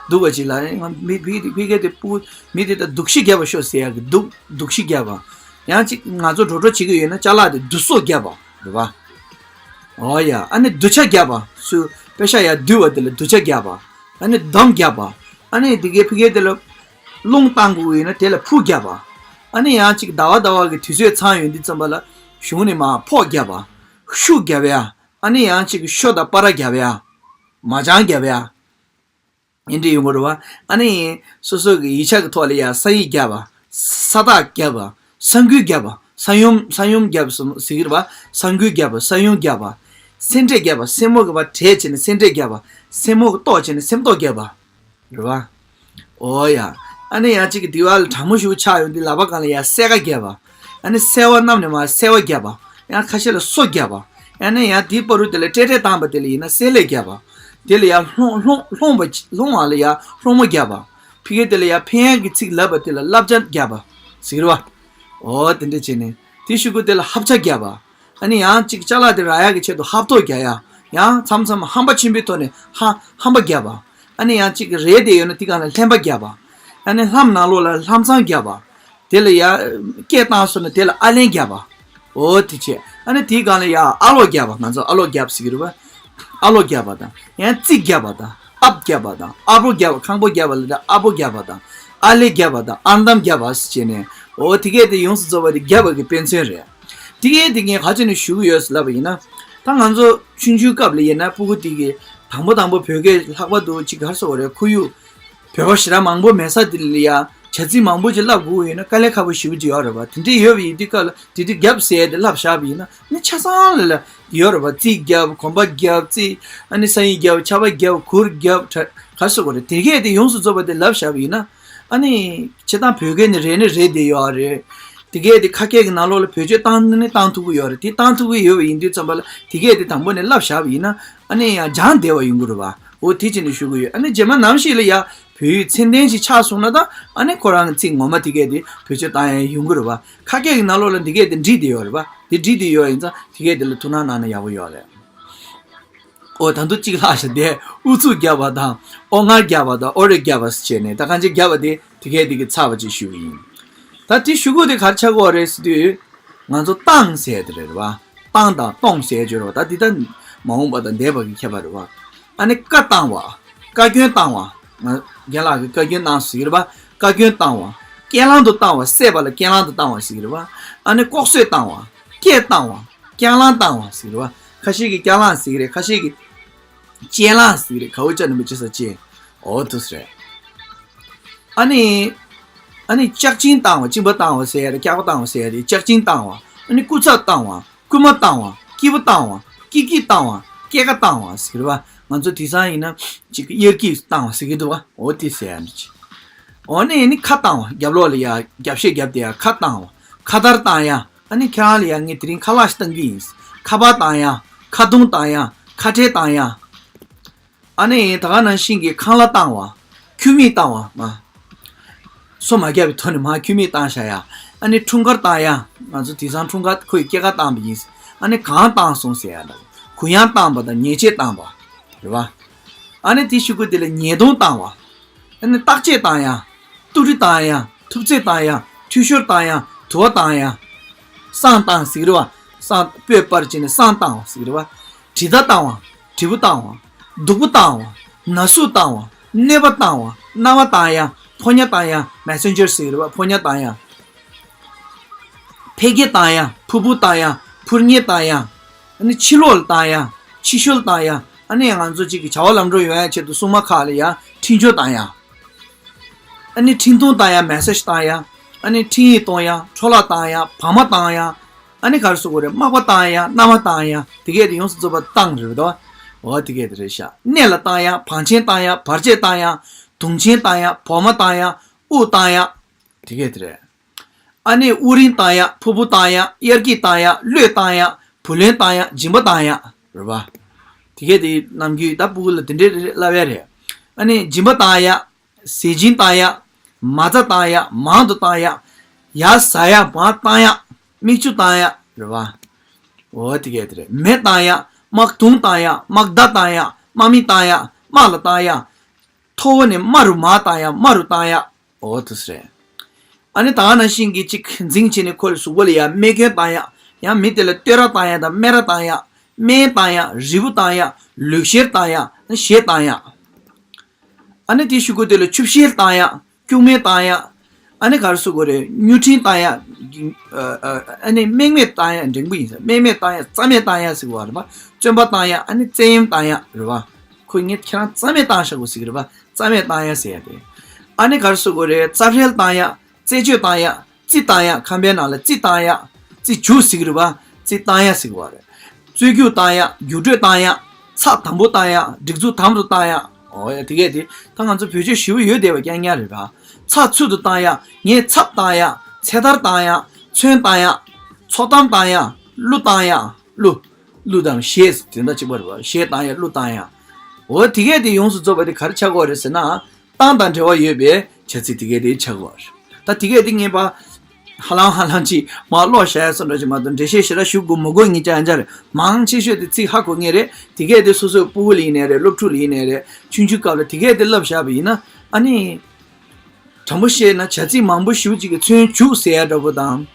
སྡུག་པ་ཅིག་ལ་ང་མི་ཕ་གི་དེ་ཕ་གི་དེ་སྤུ་མི་དེ་ད་སྡུག་ཤི་བརྒྱབ་པ་ཤོག་ཟེར་ཡ་གི་སྡུག་སྡུག་ཤི་བརྒྱབ་པ། ཡང་ཅིག་ང་ཚོ་འགྲོ་འགྲོ་བྱེད་ཀྱི་ཡོད་ན་ཅ་ལག་དེ་བསྡུ་གསོག་བརྒྱབ་པ་རེད་བ། ཨོ་ཡ། ཨ་ནི་རྡུལ་ཆ་བརྒྱབ་པ། སུ་པེ་ཤ་ཡ་བསྡུས་པ་དེ་ལ་རྡུལ་ཆ་བརྒྱབ་པ། ཨ་ནི་སྡོམ་བརྒྱབ་པ། ཨ་ནི་དེ་གའི་ཕ་གི་དེ་ལ་རླུང་བཏང་དགོས་ཡོད་ན་དེ་ལ་ཕུ་བརྒྱབ་པ། ཨ་ནི་ཡང་ཅིག་ཟླ་བ་ཟླ་བ་གི་དུས་ཚོད་ཚང་ཡོང་དུས་ཙམ་པ་ལ་གཞུང་ནས་མར་ཕོག་བརྒྱབ་པ། ཤུགས་བརྒྱབ་ཡ། ཨ་ནི་ཡང་ཅིག་ཤོ་དང་སྤར་བརྒྱབ་ཡ། མ་ཅང་བརྒྱབ་ཡ། ཡིན་འདྲ་ཡོང་གི་རེད་བ། ཨ་ནི་སོ་སོ་གི་ཡིག་ཆ་གི་ཐོག་ལ་ཡ་ས་ཡིག་བརྒྱབ་པ། ས་རྟགས་བརྒྱབ་པ། ས་འགུལ་བརྒྱབ་པ། ས་ཡོམ་ས་ཡོམ་བརྒྱབ་པ་ཟེར་གྱི་རེད་བ། ས་འགུལ་བརྒྱབ་པ། ས་ཡོམ་བརྒྱབ་པ། སེམས་ཁྲལ་བརྒྱབ་པ། སེན་མོ་གི་བ་བྲེད་བྱས་ནས་སེམས་ཁྲལ་བརྒྱབ་པ། སེན་མོ་གི་ཏོག་བྱས་ནས་སེམས་ཏོག་བརྒྱབ་པ། རེད་བ། ཨོ་ཡ། ཨ་ནི་ཡང་གཅིག་གི་དེ་བ་ལ་གྲང་མོ་ཞེ་པོ་ཆགས་ཡོང་དུས་ལག་པ་སྒང་ལ་ཡ་སེར་ཁ་བརྒྱབ་པ། ཨ་ནི་སེར་བ་གནམ་ནས་མར་སེར་བ་བརྒྱབ་པ། ཡང་ཁ་ཤས་ལ་སོ་བརྒྱབ་པ། ཨ་ནི་ཡང་དེའི་བར་དུ་དེ་ལ་ཏྲེ་ཏྲེ་བཏང་པ་དེ་ལ་ཡིན་ན་སེར་ལས་བརྒྱབ་པ། དེ་ལ་ཡང་ལྷོང་ལྷོང་ལྷོང་བ་ལྷོང་བ་ལ་ཡང་ལྷོང་མོ་བརྒྱབ་པ། ཕ་གི་དེ་ལ་ཡང་ཕན་ཡག་གི་ཚིག་ལབ་པ་དེ་ལ་བསླབ་བྱ་བརྒྱབ་པ་ཟེར་བ། ཨོ་དེ་འདྲ་བྱས་ནས་དེའི་གཞུག་གུ་དེ་ལ་ཧབ་ཆ་བརྒྱབ་པ། ཨ་ནི་ཡང་གཅིག་ཅ་ལག་དེ་རག་ཡག་གི་ཆེད་དུ་ཧབ་ཐོག་རྒྱག་ཡ། ཡང་མཚམས་མཚམས་ཧམ་པ་ཆེན་པོའི་ཐོག་ནས་ཧ་ཧམ་པ་རྒྱབ་པ། ཨ་ནི་ཡང་གཅིག་རལ་བསྡད་ཡོད་ན་དེ་སྒང་ལ་ལྷན་པ་རྒྱབ་པ། ཨ་ནི་ལྷམ་ནང་ལོགས་ལ་ལྷམ་སྲང་རྒྱབ་པ། དེ་ལ་ཡ་སྐད་བཏང་སོང་ན་དེ་ལ་ཨ་ལན་རྒྱབ་པ། འོ་དེ་བྱས། ཨ་ནི་དེའི་སྒང་ལ་ཡ་ཨ་ལོག་རྒྱབ་པ། ང་ཚོ་ཨ་ལོག་རྒྱབ་ཟེར་གྱི་རེད་བ། ཨ་ལོག་རྒྱབ་པ་དང་། ཡང་རྩིག་རྒྱབ་པ་དང་། ཨབ་རྒྱབ་པ་དང་། ཨ་པོ་རྒྱབ་པ། ཁང་པོ་རྒྱབ་པ་ལ་ད་ཨ་པོ་རྒྱབ་པ་དང་། ཨ་ལེ་རྒྱབ་པ་དང་། ཨར་འདམ་རྒྱབ་པ་ཟེར་བྱས་ནས། འོ་དེ་གས་དེ་ཡོངས་སུ་རྫོགས་པ་དེ་རྒྱབ་པ་གི་དཔེ་མཚོན་རེད། དེ་གས་དེ་ངས་ག་ཅི་ནས་ཞུ་གི་ཡོད་ཟེར་ལབ་པ་ཡིན་ན། ད་ང་ཚོ་ཆུང་ཆུང་སྐབས་ལ་ཡིན་ན་སྤུ་གུ་དེ་གི་དང་པོ་དང་པོ་བོད་སྐད་ལྷག་པར་དུ་ཅིག་ག་རེ་ཟེར་དགོས་རེད། ཁོར་ཡུག་བོད་པ་ཞེ་དྲག་མང་པོ་མེད་ས་དེ་ལ་ཡ་བྱ་ཚིག་མང་པོ་ཅིག་ལབ་དགོས་ཡོད་ན་དཀའ་ལས་ཁག་པོ་ཞེ་པོ་ཅིག་ཡོད་རེད་པ། དེ་འདྲས་ཡོད་པ་ཡིན་དུས་སྐབས་ལ་དེ་དུས་རྒྱབ་ཟེར་ཡས་དེ་ལབ་བཞག་པ་ཡིན་ན་ནི་ཆ་ཚང་ལ་ལ་ཡོད་རེད་པ། རྩིག་རྒྱབ། གོམ་པ་རྒྱབ། རྩིག་ཨ་ནི་ས་ཡིག་རྒྱབ། ཆར་པ་རྒྱབ། གུར་རྒྱབ། ག་རེ་ཟེར་དགོས་རེད། དེ་གས་དེ་ཡོངས་སུ་རྫོགས་པ་དེ་ལབ་བཞག་པ་ཡིན་ན། ཨ་ནི་སྤྱིར་བཏང་བོད་སྐད་ནི་རེད་ནི་རེད་བསྡད་ཡོད་རེད། དེ་གས་དེ་ཁ་སྐད་ཀྱི་ནང་ལོགས་ལ་བེད་སྤྱོད་བཏང་ནི་བཏང་ཐུབ་ཀྱི་ཡོད་རེད། དེ་བཏང་ཐུབ་ཀྱི་ཡོད་པ་ཡིན་དུས་ཙམ་པ་ལ་དེ་གས་དེ་དང་པོ་ནས་ལབ་བཞག་པ་ཡིན་ན་ཨ་ནི་ཡང་སྦྱངས་བསྡད་པ་ཡོང་གི་རེད་པ། འོ་དེ་བྱས་ནས་ཞུ་གི་ཡོད། ཨ་ནི་རྗེས་མ་ནམ་ཞིག་ལ་ཡ་བོད་ཡིག་ཚད་ལྡན་ཞིག་ཆགས་སོང་ན་ད་ཨ་ནི་ཁོ་རང་གི་ཚིག་ངོ་མ་དེ་གས་དེ་བེད་སྤྱོད་བཏང་ཡ་ཡོང་གི་རེད་པ། ཁ་སྐད་ཀྱི་ནང་ལོགས་ལ་འདི་གས་དེ་འགྲིག་བསྡད་ཡོད་རེད་པ། དེ་འགྲིག་བསྡད་ཡོད་ཡིན་ཙང་དེ་གས་དེ་ལ་ཐུགས་སྣང་གནང་ན་ཡག་པོ་ཡོད་རེད། ཨོ་ད་དུང་གཅིག་ལྷག་ཤག་དེ་ཨུ་ཚུགས་རྒྱབ་པ་དང་ཨོ་ངར་རྒྱབ་པ་དང་ཨོ་རེ་རྒྱབ་པ་ཟེར་བྱས་ནས་ད་གང་ཅི་རྒྱབ་པ་དེ་དེ་གས་དེ་གི་ཚར་བ་ཅིག་ཞུ་གི་ཡིན། ད་དེ་ཞུ་དགོས་དེ་ག་རེ་ཆགས་ཀྱི་ཡོད་རེད་ཟེར་དུས། ང་ཚོ་བཏང་ཟེར་དེ་རེད་བ། བཏང་དང་གཏོང་ཟེར་བརྗོད་རེད་བ། ད་འདི་ལྟར་མ་འོངས་པ་དང་འདས་པ་གི་ཁྱད་པར་རེད་བ། ཨ་ནི་བཀའ་བཏང་བ། བཀའ་བཀྱོན་བཏང་བ། ང་རྒན་ལགས་ཀྱིས་བཀའ་བཀྱོན་གནང་ཟེར་གྱི་རེད་པ། བཀའ་བཀྱོན་བཏང་བ། རྐྱེན་ལམ་དུ་བཏང་བ། བསད་པ་ལ་རྐྱེན་ལམ་དུ་བཏང་བ་ཟེར་གྱི་རེད་པ། ཨ་ནི་ལྐོག་གསོད་བཏང་བ། སྐད་བཏང་བ། རྐྱེན་ལམ་བཏང་བ་ཟེར་གྱི་རེད་པ། ཁ་ཤས་ཀྱིས་རྐྱེན་ལམ་ཟེར་གྱི་རེད། ཁ་ཤས་ཀྱིས་རྐྱེན་ལམ་ཟེར་གྱི་རེད། ག་འོ་ཅག་ནི་མི་ཅི་ས་ཅི། འོ་དུ་ཟེར། ཨ་ནི། ཨ་ནི་ལྕགས་ཆིངས་བཏང་བ། གཅིན་པ་བཏང་བ་ཟེར་ཡ་རེད། སྐྱག་པ་བཏང་བ་ཟེར་ཡ་རེད། ལྕགས་ཆིངས་བཏང་བ། ཨ་ནི་སྐུ་ཚབ་བཏང་བ། རྐུན་མ་བཏང་བ། སྐྱིད་པོ་བཏང་བ། སྐྱིད་སྐྱིད་བཏང་བ། སྐྱེ་རྒ་བཏང་བ་ཟེར་བ། ང་ཚོ་དེང་སང་ཡིན་ན་ཅིག་དབྱར་སྐྱིད་བཏང་བ་ཟེར་གྱི་འདུག་བ། འོ་དེ་ཟེར་ཡ་འདི་ཅི། འོ་ནས་ནི་ཁ་བཏང་བ། རྒྱབ་ལོགས་ལ་ཡ་རྒྱབ་བཤད་རྒྱབ་དེ་ཡ་ཁ་བཏང་བ། ཁ་དར་བཏང་ཡ། ཨ་ནི་ཁྱེད་རང་ལ་ཡ་ངས་དེ་རིང་ཁ་ལག་ཞིག་བཏང་གི་ཡིན། ཁ་པར་བཏང་ཡ། ཁ་རྡུང་བཏང་ཡ། ཁ་བྲལ་བཏང་ཡ། ཨ་ནི་ད་ག་ནང་བཞིན་གྱི་ཁང་གླ་བཏང་བ། ཁྱུར་མིད་བཏང་བ། མ། སོ་མ་བརྒྱབ་པའི་ཐོག་ནས་མར་ཁྱུར་མིད་བཏང་བཞག་ཡ། ཨ་ནི་འཁྲུངས་སྐར་བཏང་ཡ། ང་ཚོ་དེང་སང་འཁྲུངས་སྐར་ཁོའི་སྐྱེས་སྐར་བཏང་བ་ཡིན། ཨ་ནི་གང་བཏང་སོང་ཟེར་ཡ་འདྲ། གུ་ཡངས་བཏང་བ་དང་ཉེས་ཆད་བཏང་བ། རེད་བ། ཨ་ནི་དེ་ཤུ་གུ་དེ་ལ་ཉེས་རྡུང་བཏང་བ། ཨ་ནི་བརྟག་དཔྱད་བཏང་ཡ། ཏུ་རི་བཏང་ཡ། ཐུབ་ཚོད་བཏང་ཡ། འཐུས་ཤོར་བཏང་ཡ། དུ་བ་བཏང་ཡ། བསང་བཏང་ཟེར་གྱི་རེད་བ། བསང་སྤོས་སྤར་བྱས་ནས་བསང་བཏང་བ་ཟེར་གྱི་རེད་བ། དྲི་ཟླ་བཏང་བ། དྲིལ་བུ་བཏང་བ། བདུག་སྤོས་བཏང་བ། ན་ཟུག་བཏང་བ། གནོད་པ་བཏང་བ། གནང་བ་བཏང་ཡ། ཕོ་ཉ་བཏང་ཡ། མེ་སེན་ཇར་ཟེར་གྱི་རེད་བ། ཕོ་ཉ་བཏང་ཡ། འཕེལ་རྒྱས་བཏང་ཡ། ཕུར་བུ་བཏང་ཡ། ཕུར་མཉེ་བཏང་ཡ། ཨ་ནི་ཕྱི་ལོགས་ལ་བཏང་ཡ། ཕྱི་བཤོལ་བཏང་ཡ། ཨ་ནི་ང་ཚོ་གཅིག་གི་བྱ་བ་ལམ་འགྲོ་ཡོང་ཡ་ཆེད་དུ་སྲུང་མ་ཁག་ལ་ཡ་འཕྲིན་བཅོལ་བཏང་ཡ། ཨ་ནི་འཕྲིན་ཐུང་བཏང་ཡ། མེ་སེ་ཇི་བཏང་ཡ། ཨ་ནི་འཕྲིན་ཡིག་གཏོང་ཡ། འཕྲོ་བརླག་བཏང་ཡ། བག་མ་བཏང་ཡ། ཨ་ནི་ག་རེ་ཟེར་དགོས་རེད། མག་པ་བཏང་ཡ། མནའ་མ་བཏང་ཡ། དེ་གས་དེ་ཡོངས་སུ་རྫོགས་པ་བཏང་རེད་དོ། འོ་དེ་གས་དེ་རེད་ཤག་གནས་ལ་བཏང་ཡ། བང་ཆེན་བཏང་ཡ། བར་ཆད་བཏང་ཡ། དུང་ཆེན་བཏང་ཡ། བོག་མ་བཏང་ཡ། དབུགས་བཏང་ཡ། དེ་གས་དེ་རེད། ཨ་ནི་དབུགས་རིང་བཏང་ཡ། ཕུར་བུ་བཏང་ཡ། དབྱར་སྐྱིད་བཏང་ཡ། གློད་བཏང་ཡ། བུ་ལོན་བཏང་ཡ། སྦྱིན་པ་བཏང་ཡ། རེད་བ། དེ་གས་དེ་ནམ་རྒྱུན་ད་སྤུ་གུ་ལ་དེ་འདྲའི་བསླབ་ཡ་རེད། ཨ་ནི་སྦྱིན་པ་བཏང་ཡ། ཟས་སྦྱིན་བཏང་ཡ། མ་རྩ་བཏང་ཡ། མང་དུ་བཏང་ཡ། ཡར་ཟ་ཡ། མར་བཏང་ཡ། མིག་ཆུ་བཏང་ཡ། རེད་བ། འོ་དེ་གས་དེ་རེད། མེ་བཏང་ཡ། དམག་དུང་བཏང་ཡ། དམག་མདའ་བཏང་ཡ། དམག་མི་བཏང་ཡ། དམག་ལ་བཏང་ཡ། མཐོ་བོ་ནས་དམའ་རུ་མར་བཏང་ཡ། དམའ་རུ་བཏང་ཡ། འོ་དེ་རེད། ཨ་ནི་ད་ག་ནང་བཞིན་གྱི་གཅིག་འཛིང་བྱས་ནས་ཁོ་ལ་གཟུགས་པོ་ལ་ཡ་རྨས་སྐྱོན་བཏང་ཡ། ཡང་མི་དེ་ལ་བསྟོད་ར་བཏང་ཡ་དང་སྨད་ར་བཏང་ཡ། སྨན་བཏང་ཡ། རིལ་བུ་བཏང་ཡ། ལུག་གཤེར་བཏང་ཡ། གཞས་བཏང་ཡ། ཨ་ནི་དེའི་གཞུག་གུ་དེ་ལ་ཆུ་བཤལ་བཏང་ཡ། སྐྱུག་མེར་བཏང་ཡ། ཨ་ནི་ག་རེ་ཟེར་དགོས་རེད། མྱུར་འཕྲིན་བཏང་ཡ། ཨ་ནི་རྨེག་མེད་བཏང་ཡ་འགྲེང་བུ་ཡིན་ས། རྨེག་མེད་བཏང་ཡ། རྩ་མེད་བཏང་ཡ་ཟེར་བ་རེད་པ། བཙོན་པ་བཏང་ཡ། ཨ་ནི་བཙན་གཡེམ་བཏང་ཡ་རེད་པ། ཁོ་ངས་ཁྱེད་རང་རྩ་མེད་བཏང་བཞག་དགོས་ཟེར་གི་རེད་པ། རྩ་མེད་བཏང་ཡ་ཟེར་ཡ་དེ། ཨ་ནི་ག་རེ་ཟེར་དགོས་རེད། རྩབ་ཧྲལ་བཏང་ཡ། རྩད་གཅོད་བཏང་ཡ། རྩིས་བཏང་ཡ། ཁང་པའི་ནང་ལ་རྩིས་བཏང་ཡ། རྩིས་རྒྱུག་ཟེར་གི་རེད་པ། རྩིས་བཏང་ཡ་ཟེར་གི་བ་རེད། རྩོད་རྒྱུག་བཏང་ཡ། རྒྱུགས་སྤྲོད་བཏང་ཡ། ཚགས་དམ་པོ་བཏང་ཡ། སྒྲིག་འཛུགས་དམ་དུ་བཏང་ཡ། འོ་ཡ། དེ་གས་དེ་ད་ང་ཚོ་བེད་སྤྱོད་ཞེ་པོ་ཡོད་བསྡད་པ་རྐྱང་རྐྱང་རེད་པ། ཚགས་ཚུད་དུ་བཏང་ཡ། ངས་ཚབ་བཏང་ཡ། ཚེ་ཐར་བཏང་ཡ། ཚོན་བཏང་ཡ། ཚོགས་གཏམ་བཏང་ཡ། གླུ་བཏང་ཡ། གླུ། གླུ་དང་གཞས་དེ་འདྲ་གཅིག་པ་རེད་པ། གཞས་བཏང་ཡ། གླུ་བཏང་ཡ། འོ་དེ་གས་དེ་ཡོངས་སུ་རྫོགས་པ་དེ་ག་རེ་ཆགས་ཀྱི་ཡོད་རེད་ཟེར་ན། གཏམ་དང་འབྲེལ་བ་ཡོད་པའི་བྱ་ཚིག་དེ་གས་དེ་ཆགས་ཀྱི་ཡོད་རེད། ད་དེ་གས་དེ་ངས་པ་ཧ་ལམ་ཧ་ལམ་ཅིག་མར་ཀློག་བཞག་ཡ་སོ་འདྲ་ཅིག་མ་གཏོགས་འགྲེལ་བཤད་ཞེ་དྲག་ཞུ་དགོས་མི་དགོས་ངས་ཅང་ཅང་རེད། མང་ཆེ་ཤོས་དེ་ཚིག་ཧ་གོ་ངེས་རེད། དེ་གས་དེ་སོ་སོའི་སྤུ་གུ་ལ་ཡིན་ནའི་རེད། སློབ་ཕྲུག་ལ་ཡིན་ནའི་རེད། ཆུང་ཆུང་སྐབས་ལ་དེ་གས་དེ་བསླབ་བཞག་པ་ཡིན་ན། ཨ་ནི། དྲང་པོ་བཤད་ན་བྱ་ཚིག་མང་པོ་ཞེ་པོ་ཅིག་གི་ཚོན་རྒྱུག་ཟེར་ཡ་འདྲ་པོ་དང་།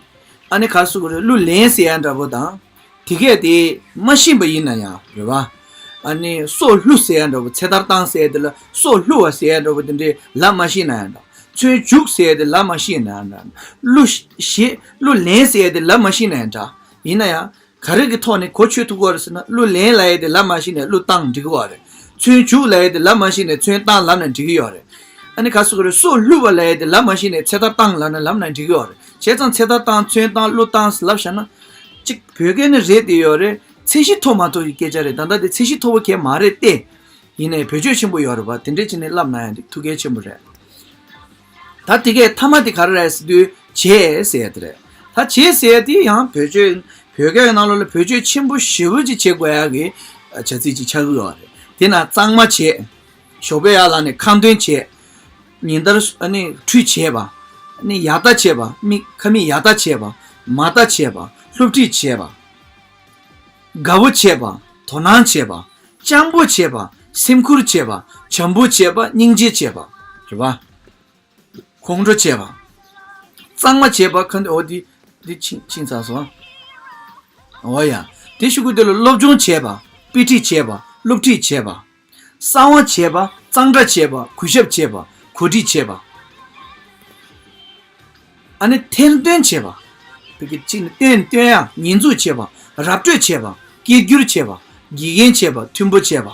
ཨ་ནི་ག་རེ་ཟེར་དགོས་རེད། གླུ་ལེན་ཟེར་ཡ་འདྲ་པོ་དང་། དེ་གས་དེ་མ་ཤེས་པ་ཡིན་ན་ཡང་རེད་པ། ཨ་ནི་སྲོག་བླུ་ཟེར་ཡ་འདྲ་པོ། ཚེ་ཐར་བཏང་ཟེར་ཡ་དེ་ལ་སྲོག་བླུ་བ་ཟེར་ཡ་འདྲ་པོ་དེ་འདྲའི་ལབ་མ་ཤེས་ན་ཡང་འདྲ། ཚོན་རྒྱུག་ཟེར་ཡ་དེ་ལབ་མ་ཤེས་ན་ཡང་འདྲ། གླུ་གཞས་གླུ་ལེན་ཟེར་ཡ་དེ་ལབ་མ་ཤེས་ན་ཡང་འདྲ། ཡིན་ན་ཡང་། ག་རེ་གི་ཐོག་ནས་གོ་ཆོད་ཐུབ་ཀྱི་ཡོད་རེད་ཟེར་ན། གླུ་ལེན་ལབ་ཡ་དེ་ལབ་མ་ཤེས་ནས་གླུ་བཏང་འགྲིག་གི་ཡོད་རེད། ཚོན་རྒྱུག་ལབ་ཡ་དེ་ལབ་མ་ཤེས་ནས་ཚོན་བཏང་ལབ་ན་འགྲིག་གི་ཡོད་རེད། ཨ་ནི་ག་རེ་ཟེར་དགོས་རེད། སྲོག་བླུ་བ་ལབ་ཡ་དེ་ལབ་མ་ཤེས་ནས་ཚེ་ཐར་བཏང་ལབ་ན་ལབ་ན་འགྲིག་གི་ཡོད་རེད། བྱས་ཙང་ཚེ་ཐར་བཏང་། ཚོན་བཏང་། གླུ་བཏང་ལབ་བཞག་ན། གཅིག་བོད་སྐད་ནི་རེད་དེ་ཡོད་རེད། ཚད་གཞི་མཐོ་མ་མཐོ་ཡི་སྐད་ཆ་རེད། ད་ལྟ་དེ་ཚད་གཞི་མཐོ་པོ་གས་མ་རེད་དེ། ཡིན་ནའི་བེད་སྤྱོད་ཆེན་པོ་ཡོད་རེད་པ། དེ་འདྲས་བྱས་ནས་ལབ་ན་ཡང་འགྲིག་ཐུགས་གལ་ཆེན་པོ་རེད། ད་དེ་གས་མཐའ་མ་དེ་ག་རེ་རེད་ཟེར་དུས་བྱས་ཟེར་ཡ་དེ་རེད། ད་བྱས་ཟེར་ཡ་དེ་ཡང་བེད་སྤྱོད་བོད་སྐད་ནང་ལོགས་ལ་བེད་སྤྱོད་ཆེན་པོ་ཞེ་པོ་ཅིག་བྱེད་དགོས་ཡ་གི་བྱ་ཚིག་ཅིག་ཆགས་ཀྱི་ཡོད་རེད། དེ་ན་གཙང་མ་བྱས། ཞོགས་པའི་ཡར་ལངས་ནས་ཁ་འདོན་བྱས། ཉིན་ལྟར་ཨ་ནི་ཁྲུས་བྱས་པ། ཨ་ནི་ཡར་ལྟ་བྱས་པ། མིག་ཁ་མིག་ཡར་ལྟ་བྱས་པ། མར་ལྟ་བྱས་པ། ལྷུ་བྲིད་བྱས་པ། དགའ་བོ་བྱས་པ། དོ་སྣང་བྱས་པ། སྤྱང་པོ་བྱས་པ། སེམས་ཁུར་བྱས་པ། བྱམས་པོ་བྱས་པ། སྙིང་རྗེ་བྱས་པ། རེད་པ། ཁོང་ཁྲོ་བྱས་པ། གཙང་མ་བྱས་པ། ཁ་འདོན། འོ་འདི་འདི་ཕྱིན་ཕྱིན་ཚར་སོང་། འོ་ཡ། དེ་གཞུག་གུ་དེ་ལ་སློབ་སྦྱོང་བྱས་པ། དཔེ་ཁྲིད་བྱས་པ། སློབ་ཁྲིད་བྱས་པ། གསང་བ་བྱས་པ། གཙང་སྦྲ་བྱས་པ། གུས་ཞབས་བྱས་པ། གོ་སྒྲིག་བྱས་པ། ཨ་ནི་ཐེར་འདོན་བྱས་པ། བོད་སྐད་གཅིག་ནི་སྟོན། སྟོན་ཡ། ཉེས་འཛུགས་བྱས་པ། ར་སྤྲོད་བྱས་པ། སྐད་སྒྱུར་བྱས་པ། དགེ་རྒན་བྱས་པ། མཐུན་པོ་བྱས་པ།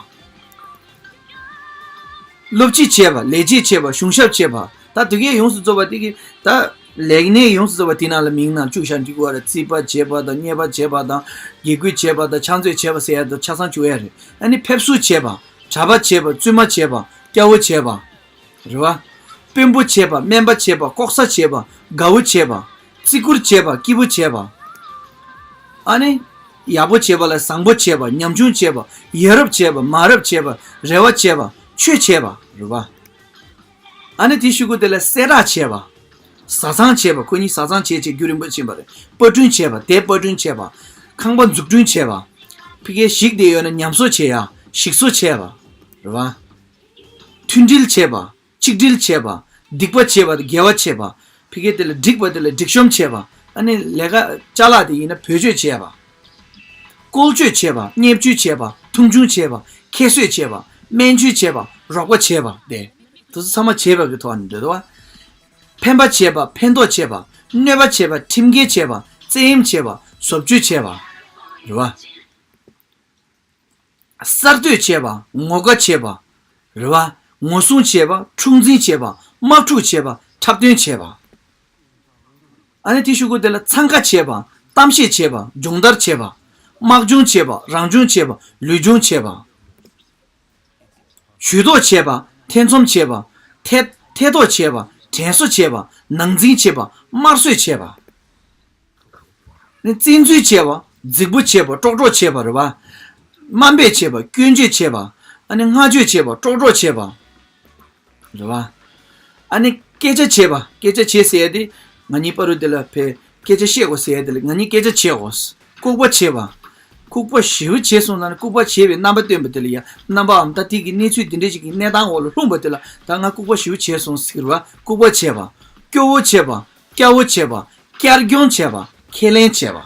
སློབ་སྤྱི་བྱས་པ། ལས་བྱེད་བྱས་པ། གཞུང་ཞབས་བྱས་པ། ད་དེ་གའི་ཡོངས་སུ་རྫོགས་པ་དེ་གི་ད་ལས་གནས་ཡོངས་སུ་རྫོགས་པ་དེ་ནང་ལ་མིང་ནང་བཅུག་བཞག་འགྲིག་གི་རེད། རྩིས་པ་བྱས་པ་དང་། གཉེར་པ་བྱས་པ་དང་། དགེ་བསྐོས་བྱས་པ་དང་། ཕྱག་མཛོད་བྱས་པ་ཟེར་ཡ་དང་ཆ་ཚང་བཅུག་ཡ་རེད། ཨ་ནི་ཕེབས་བསུ་བྱས་པ། གྲྭ་པ་བྱས་པ། བཙུན་མ་བྱས་པ། སྐྱ་བོ་བྱས་པ། རེད་བ། དཔོན་པོ་བྱས་པ། སྨན་པ་བྱས་པ། ལྐོག་ཟ་བྱས་པ། དགའ་བོ་བྱས་པ། བརྩི་བཀུར་བྱས་པ། སྐྱིད་པོ་བྱས་པ། ཨ་ནི། ཡག་པོ་བྱས་པ་ལ་བཟང་པོ་བྱས་པ། ཉམ་ཆུང་བྱས་པ། ཡ་རབས་བྱས་པ། མ་རབས་བྱས་པ། རེ་བ་བྱས་པ། ཆོས་བྱས་པ། རེད་བ། ཨ་ནི་དེའི་གཞུག་གུ་དེ་ལ་གསལ་བསྒྲགས་བྱས་པ། བཟའ་ཚང་བྱས་པ། ཁོ་གཉིས་བཟའ་ཚང་བྱས་བྱས་རྒྱུན་རིང་པོ་ཕྱིན་པ་རེད། པར་སྐྲུན་བྱས་པ། དེབ་པར་སྐྲུན་བྱས་པ། ཁང་པ་འཛུགས་སྐྲུན་བྱས་པ། ཕ་གིའི་གཞིས་དེ་ཡོད་ན་ཉམས་གསོ་བྱེད་ཡ། ཞིག་གསོ་བྱས་པ། རེད་བ། མཐུན་སྒྲིལ་བྱས་པ། ཆིག་སྒྲིལ་བྱས་པ། སྡིག་པ་བྱས་པ་དང་དགེ་བ་བྱས་པ། ཕ་གི་དེ་ལ་འགྲིག་པ་དེ་ལ་སྒྲིག་གཤོམ་བྱས་པ། ཨ་ནི་ལས་ཀ་ཅ་ལག་དེ་ཡིན་ན་བེད་སྤྱོད་བྱས་པ། བཀོལ་སྤྱོད་བྱས་པ། བརྙས་བཅོས་བྱས་པ། མཐོང་ཆུང་བྱས་པ། ཁྱད་གསོད་བྱས་པ། སྨན་བཅོས་བྱས་པ། རོགས་པ་བྱས་པ། དེ་དེ་ཚོ་ཚང་མ་བྱས་པ་གི་ཐོག་ནས་འདོད་དོ། ཕན་པ་བྱས་པ། ཕན་ཐོགས་བྱས་པ། གནོད་པ་བྱས་པ། ཁྲིམས་འགལ་བྱས་པ། བཙན་གཡེམ་བྱས་པ། བཟོ་བཅོས་བྱས་པ། རེད་བ། གསར་གཏོད་བྱས་པ། ངོ་དགའ་བྱས་པ། རེད་བ། ངོ་སྲུང་བྱས་པ། འཁྲུག་འཛིང་བྱས་པ། དམག་འཁྲུག་བྱས་པ། འཁྲབ་སྟོན་བྱས་པ། ཨ་ནི་དེའི་གཞུག་གུ་དེ་ལ་འཚང་ཁ་བྱས་པ། གཏམ་བཤད་བྱས་པ། སྦྱོང་བརྡར་བྱས་པ། དམག་སྦྱོང་བྱས་པ། རང་སྦྱོང་བྱས་པ། ལུས་སྦྱོང་བྱས་པ། ཇུས་གཏོགས་བྱས་པ། ཐེ་ཚོམ་བྱས་པ། ཐེ་ཐེ་གཏོགས་བྱས་པ། དྲན་གསོ་བྱས་པ། ནང་འཛིང་བྱས་པ། དམར་གསོད་བྱས་པ། ནི་བཙན་འཛུལ་བྱས་པ། རྫིག་པོ་བྱས་པ། ཀྲོག་ཀྲོག་བྱས་པ། རེད་བ། དམའ་འབེབས་བྱས་པ། སྐྱོན་བརྗོད་བྱས་པ། ཨ་ནི་བསྔགས་བརྗོད་བྱས་པ། ཀྲོག་ཀྲོག་བྱས་པ། རེད་བ། ཨ་ནི་སྐད་ཆ་བྱས་པ། སྐད་ཆ་བྱས་ཟེར་ཡ་དེ་ང་གཉིས་བར་དུ་དེ་ལ་ཕེ་སྐད་ཆ་བཤད་དགོས་ཟེར་ཡ་དེ་ལ་ང་གཉིས་སྐད་ཆ་བྱས་དགོས། ལྐུགས་པ་བྱས་པ། ལྐུགས་པ་ཞེ་པོ་བྱས་སོང་ན་ནི་ལྐུགས་པ་བྱས་པའི་རྣམ་པ་སྟོན་པ་དེ་ལ་ཡ་རྣམ་པའམ་ད་དེ་གི་གནས་ཚུལ་དེ་འདྲ་ཞིག་གི་གནས་སྟངས་འོག་ལ་ལྷུང་པ་དེ་ལ་ད་ང་ལྐུགས་པ་ཞེ་པོ་བྱས་སོང་ཟེར་བ། ལྐུགས་པ་བྱས་པ། སྐྱོ་བོ་བྱས་པ། སྐྱ་བོ་བྱས་པ། བསྐྱར་སྦྱོང་བྱས་པ། ཁས་ལེན་བྱས་པ།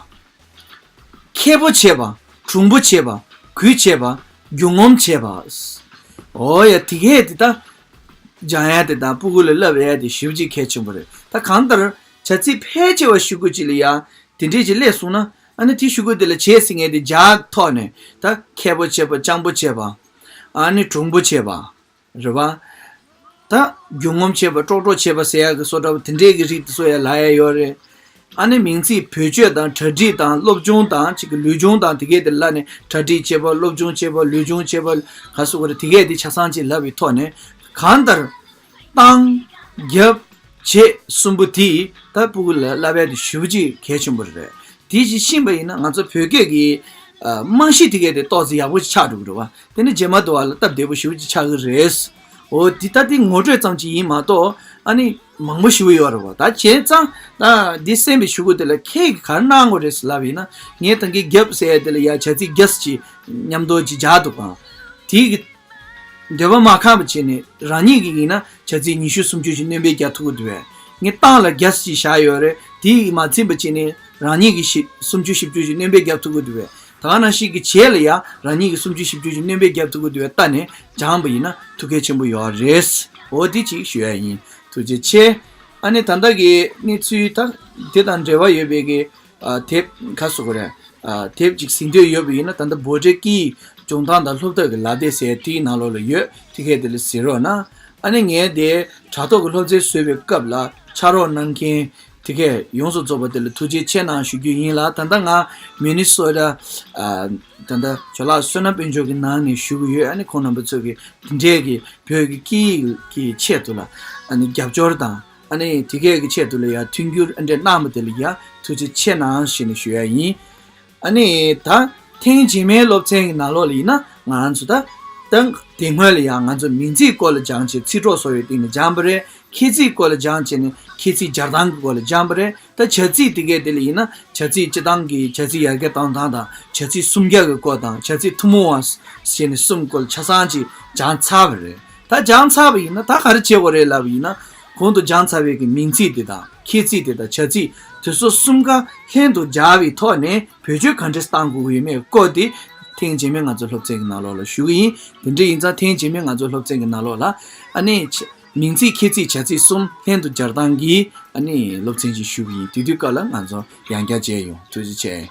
མཁས་པོ་བྱས་པ། གྲུང་པོ་བྱས་པ། གུས་བྱས་པ། རྒྱུ་ངོམ་བྱས་པ། འོ་ཡ་དེ་གས་དེ་ད། སྦྱང་ཡ་དེ་དང་སྤུ་གུ་ལ་བསླབ་ཡ་དེ་ཞེ་པོ་ཅིག་གལ་ཆེན་པོ་རེད། ད་གང་ལྟར་བྱ་ཚིག་ཕལ་ཆེ་བ་ཞུ་དགོས་ཅིག་ལ་ཡ་དེ་འདྲས་ཅིག་སླེབས་སོང་ན་ཨ་ནི་དེ་ཞུ་དགོས་དེ་ལ་བྱས་ཟིན་ངེས་དེ་སྦྱར་ཐོག་ནས་ད་མཁས་པོ་བྱས་པ། སྤྱང་པོ་བྱས་པ། ཨ་ནི་གྲུང་པོ་བྱས་པ། རེད་བ། ད་རྒྱུ་ངོམ་བྱས་པ། ཀྲོག་ཀྲོག་བྱས་པ་ཟེར་ཡག་གི་བཟོ་འདྲ་བོ་དེ་འདྲས་ཀྱི་རིགས་དེ་ཚོ་ཡང་ལབ་ཡ་ཡོད་རེད། ཨ་ནི་མིང་ཚིག་བེད་སྤྱོད་དང་གྲ་སྒྲིག་དང་སློབ་སྦྱོང་དང་གཅིག་གི་ལུས་སྦྱོང་དང་དེ་གས་དེ་ལ་ནི་གྲ་སྒྲིག་བྱས་པ། སློབ་སྦྱོང་བྱས་པ། ལུས་སྦྱོང་བྱས་པ། ག་སོགས་པ་རེད། དེ་གས་དེ་ཆ་ཚང་ཅིག་ལབ་པའི་ཐོག་ནས་གང་ལྟར། བཏང་། རྒྱབ། བྱེད་གསུམ་པོ་དེ་ད་སྤུ་གུ་ལ་བསླབ་ཡ་དེ་ཞེ་པོ་ཅིག་གལ་ཆེན་པོ་རེད། དེ་ཅིག་ཤེས་པ་ཡིན་ན་ང་ཚོ་བོད་སྐད་ཀྱི་ཨ་རྨང་གཞི་དེ་གས་དེ་ཏོག་ཙམ་ཡག་པོ་ཆགས་འགྲོ་གི་རེད་བ། དེ་ནི་རྗེས་མ་དུ་བ་ལ་སྟབས་བདེ་པོ་ཞེ་པོ་ཅིག་ཆགས་ཀྱི་རེད། འོ་འདི་ལྟ་སྟེ་ངོ་སྤྲོད་ཙམ་ཅིག་ཡིན་མ་གཏོགས་ཨ་ནི་མང་པོ་ཞེ་པོ་ཡོད་རེད་བ། ད་བྱས་ཙང་ད་འདི་གསན་པའི་གཞུག་གུ་དེ་ལ་ཁྱེད་ཀྱིས་ག་རེ་གནང་དགོས་རེད་ཟེར་ལབ་ཡིན་ན། ངས་ད་གིན་རྒྱབ་ཟེར་ཡ་དེ་ལ་ཡ་བྱ་ཚིག་རྒྱབ་ཅིག་མཉམ་དུ་ཅིག་སྦྱར་འདུག་ག་དེ་གི་འདོད་པ་མ་ཁེངས་པ་བྱས་ནས་རང་ཉིད་ཀྱིས་ཡིན་ན་བྱ་ཚིག་ཉི་ཤུ་སུམ་ཅུ་ཞིག་སྣོན་པ་རྒྱག་ཐུབ་ཀྱི་འདུག་པས། ངས་བཏང་ལ་རྒྱབ་ཅིག་བཞག་ཡོད་རེད། དེ་ཡིས་མ་ཚིམ་པ་བྱས་ནས་རང་ཉིད་ཀྱིས་ཞིབ་སུམ་ཅུ་བཞི་བཅུ་ཞིག་སྣོན་པ་རྒྱག་ཐུབ་ཀྱི་འདུག་པས། ད་ག་ནང་བཞིན་གྱི་བྱས་ལ་ཡ་རང་ཉིད་ཀྱིས་སུམ་ཅུ་བཞི་བཅུ་ཞིག་སྣོན་པ་རྒྱག་ཐུབ་ཀྱི་འདུག་པས། ལྟ་ནས་སྦྱངས་པ་ཡིན་ན་ཐུགས་གལ་ཆེན་པོ་ཡོད་རེད། འོ་དེ་ཅིག་ཞུ་ཡ་ཡིན། ཐུགས་རྗེ་ཆེ། ཨ་ནི་ད་ལྟ་གི་གནས་ཚུལ་ད་དེ་དང་འབྲེལ་བ་ཡོད་པའི་གི་ཨ་དེབ་ག་རེ་ཟེར་དགོས་རེད། ཨ་དེབ་ཅིག་གཟིགས་འདོད་ཡོད་པ་ཡིན་ན་ད་ལྟ་བྷོ་ཊའི་སྐད་ཡིག་སྦྱོང་སྟངས་དང་སློབ་ཐབས་ཀྱི་ལག་དེབ་ཟེར་དེའི་ནང་ལོགས་ལ་ཡོད། དེ་གས་དེ་ལ་གཟིགས་རོགས་གནང་། ཨ་ནི་ངས་དེ་དྲ་ཐོག་གི་སློབ་ཚན་བཟོས་པའི་སྐབས་ལ་ཕྱག་རོགས་གནང་མཁན་དེ་གས་ཡོངས་སུ་རྫོགས་པ་དེ་ལ་ཐུགས་རྗེ་ཆེ་གནང་ཞུ་རྒྱུ་ཡིན་ལ། ད་ལྟ་ང་མི་ནི་སོ་ཊ་ཨ་ད་ལྟ་ཇོ་ལགས་བསོད་ནམས་དཔལ་འབྱོར་གྱི་ནང་ནས་ཞུ་གི་ཡོད། ཨ་ནི་ཁོང་རྣམ་པ་ཚོ་གི་དེ་འདྲས་ཀྱི་བོད་ཀྱི་སྐད་ཡིག་གི་ཆེད་དུ་ལ་ཨ་ནི་རྒྱབ་སྐྱོར་དང་། ཨ་ནི་དེ་གས་ཀྱི་ཆེད་དུ་ལ་ཡ་མཐུན་འགྱུར་ཨ་འདྲས་གནང་བ་དེ་ལ་ཡ་ཐུགས་རྗེ་ཆེ་གནང་ཞེས་ནས་ཞུ་ཡ་ཡིན། ཨ་ནི་ད་ཐེངས་རྗེས་མའི་སློབ་ཚན་གྱི་ནང་ལོགས་ལ་ཡིན་ན་ང་རང་ཚོ་ད་ད་དེ་སྔོན་ལ་ཡ་ང་ཚོ་མིང་ཚིག་སྐོར་ལ་སྦྱངས་བྱས་ཚིག་གྲོགས་སོགས་ཡོད་སྟེང་ནས་སྦྱངས་པ་རེད། ཁྱད་ཚིག་སྐོར་ལ་སྦྱངས་བྱས་ནས་ཁྱད་ཚིག་སྦྱར་སྟངས་ཀྱི་སྐོར་ལ་སྦྱངས་པ་རེད། ད་བྱ་ཚིག་དེ་གས་དེ་ལ་ཡིན་ན་བྱ་ཚིག་སྤྱི་བཏང་གི་བྱ་ཚིག་ཡར་རྒྱས་གཏོང་སྟངས་དང་། བྱ་ཚིག་སུམ་རྒྱག་གི་སྐོར་དང་། བྱ་ཚིག་ཐུན་མོང་བ་ཞེས་ནས་གསུམ་སྐོར་ཆ་ཚང་ཅིག་སྦྱངས་ཚར་བ་རེད། ད་སྦྱངས་ཚར་བ་ཡིན་ན་ད་ག་རེ་བྱེད་དགོས་རེད་ལབ་པ་ཡིན་ན། གོང་དུ་སྦྱངས་ཚར་བའི་གི་མིང་ཚིག་དེ་དང་ཁྱད་ཚིག་དེ་དང་བྱ་ཚིག་དེ་ཚོ་གསུམ་ཀ་ལྷན་དུ་སྦྱར་བའི་ཐོག་ནས་བེད་སྤྱོད་ག་འདྲས་གཏང་དགོས་ཀྱི་ཡོད་མེད་སྐོར་དེ་ ཐེངས་རྗེས་མའི་ང་ཚོ་སློབ་ཚན་གྱི་ནང་ལོགས་ལ་ཞུ་གི་ཡིན། དེ་འདྲ་ཡིན་ཙང་ཐེངས་རྗེས་མའི་ང་ཚོ་སློབ་ཚན་གྱི་ནང་ལོགས་ལ་ཨ་ནི་ཆ་མིང་ཚིག་ཁྱད་ཚིག་བྱ་ཚིག་གསུམ་ལྷན་དུ་སྦྱར་སྟངས་ཀྱི་ཨ་ནི་སློབ་ཚན་ཞིག་ཞུ་གི་ཡིན། དེ་དུས་སྐབས་ལ་ང་ཚོ་ཡང་བསྐྱར་མཇལ་ཡོང་། ཐུགས་རྗེ་ཆེ།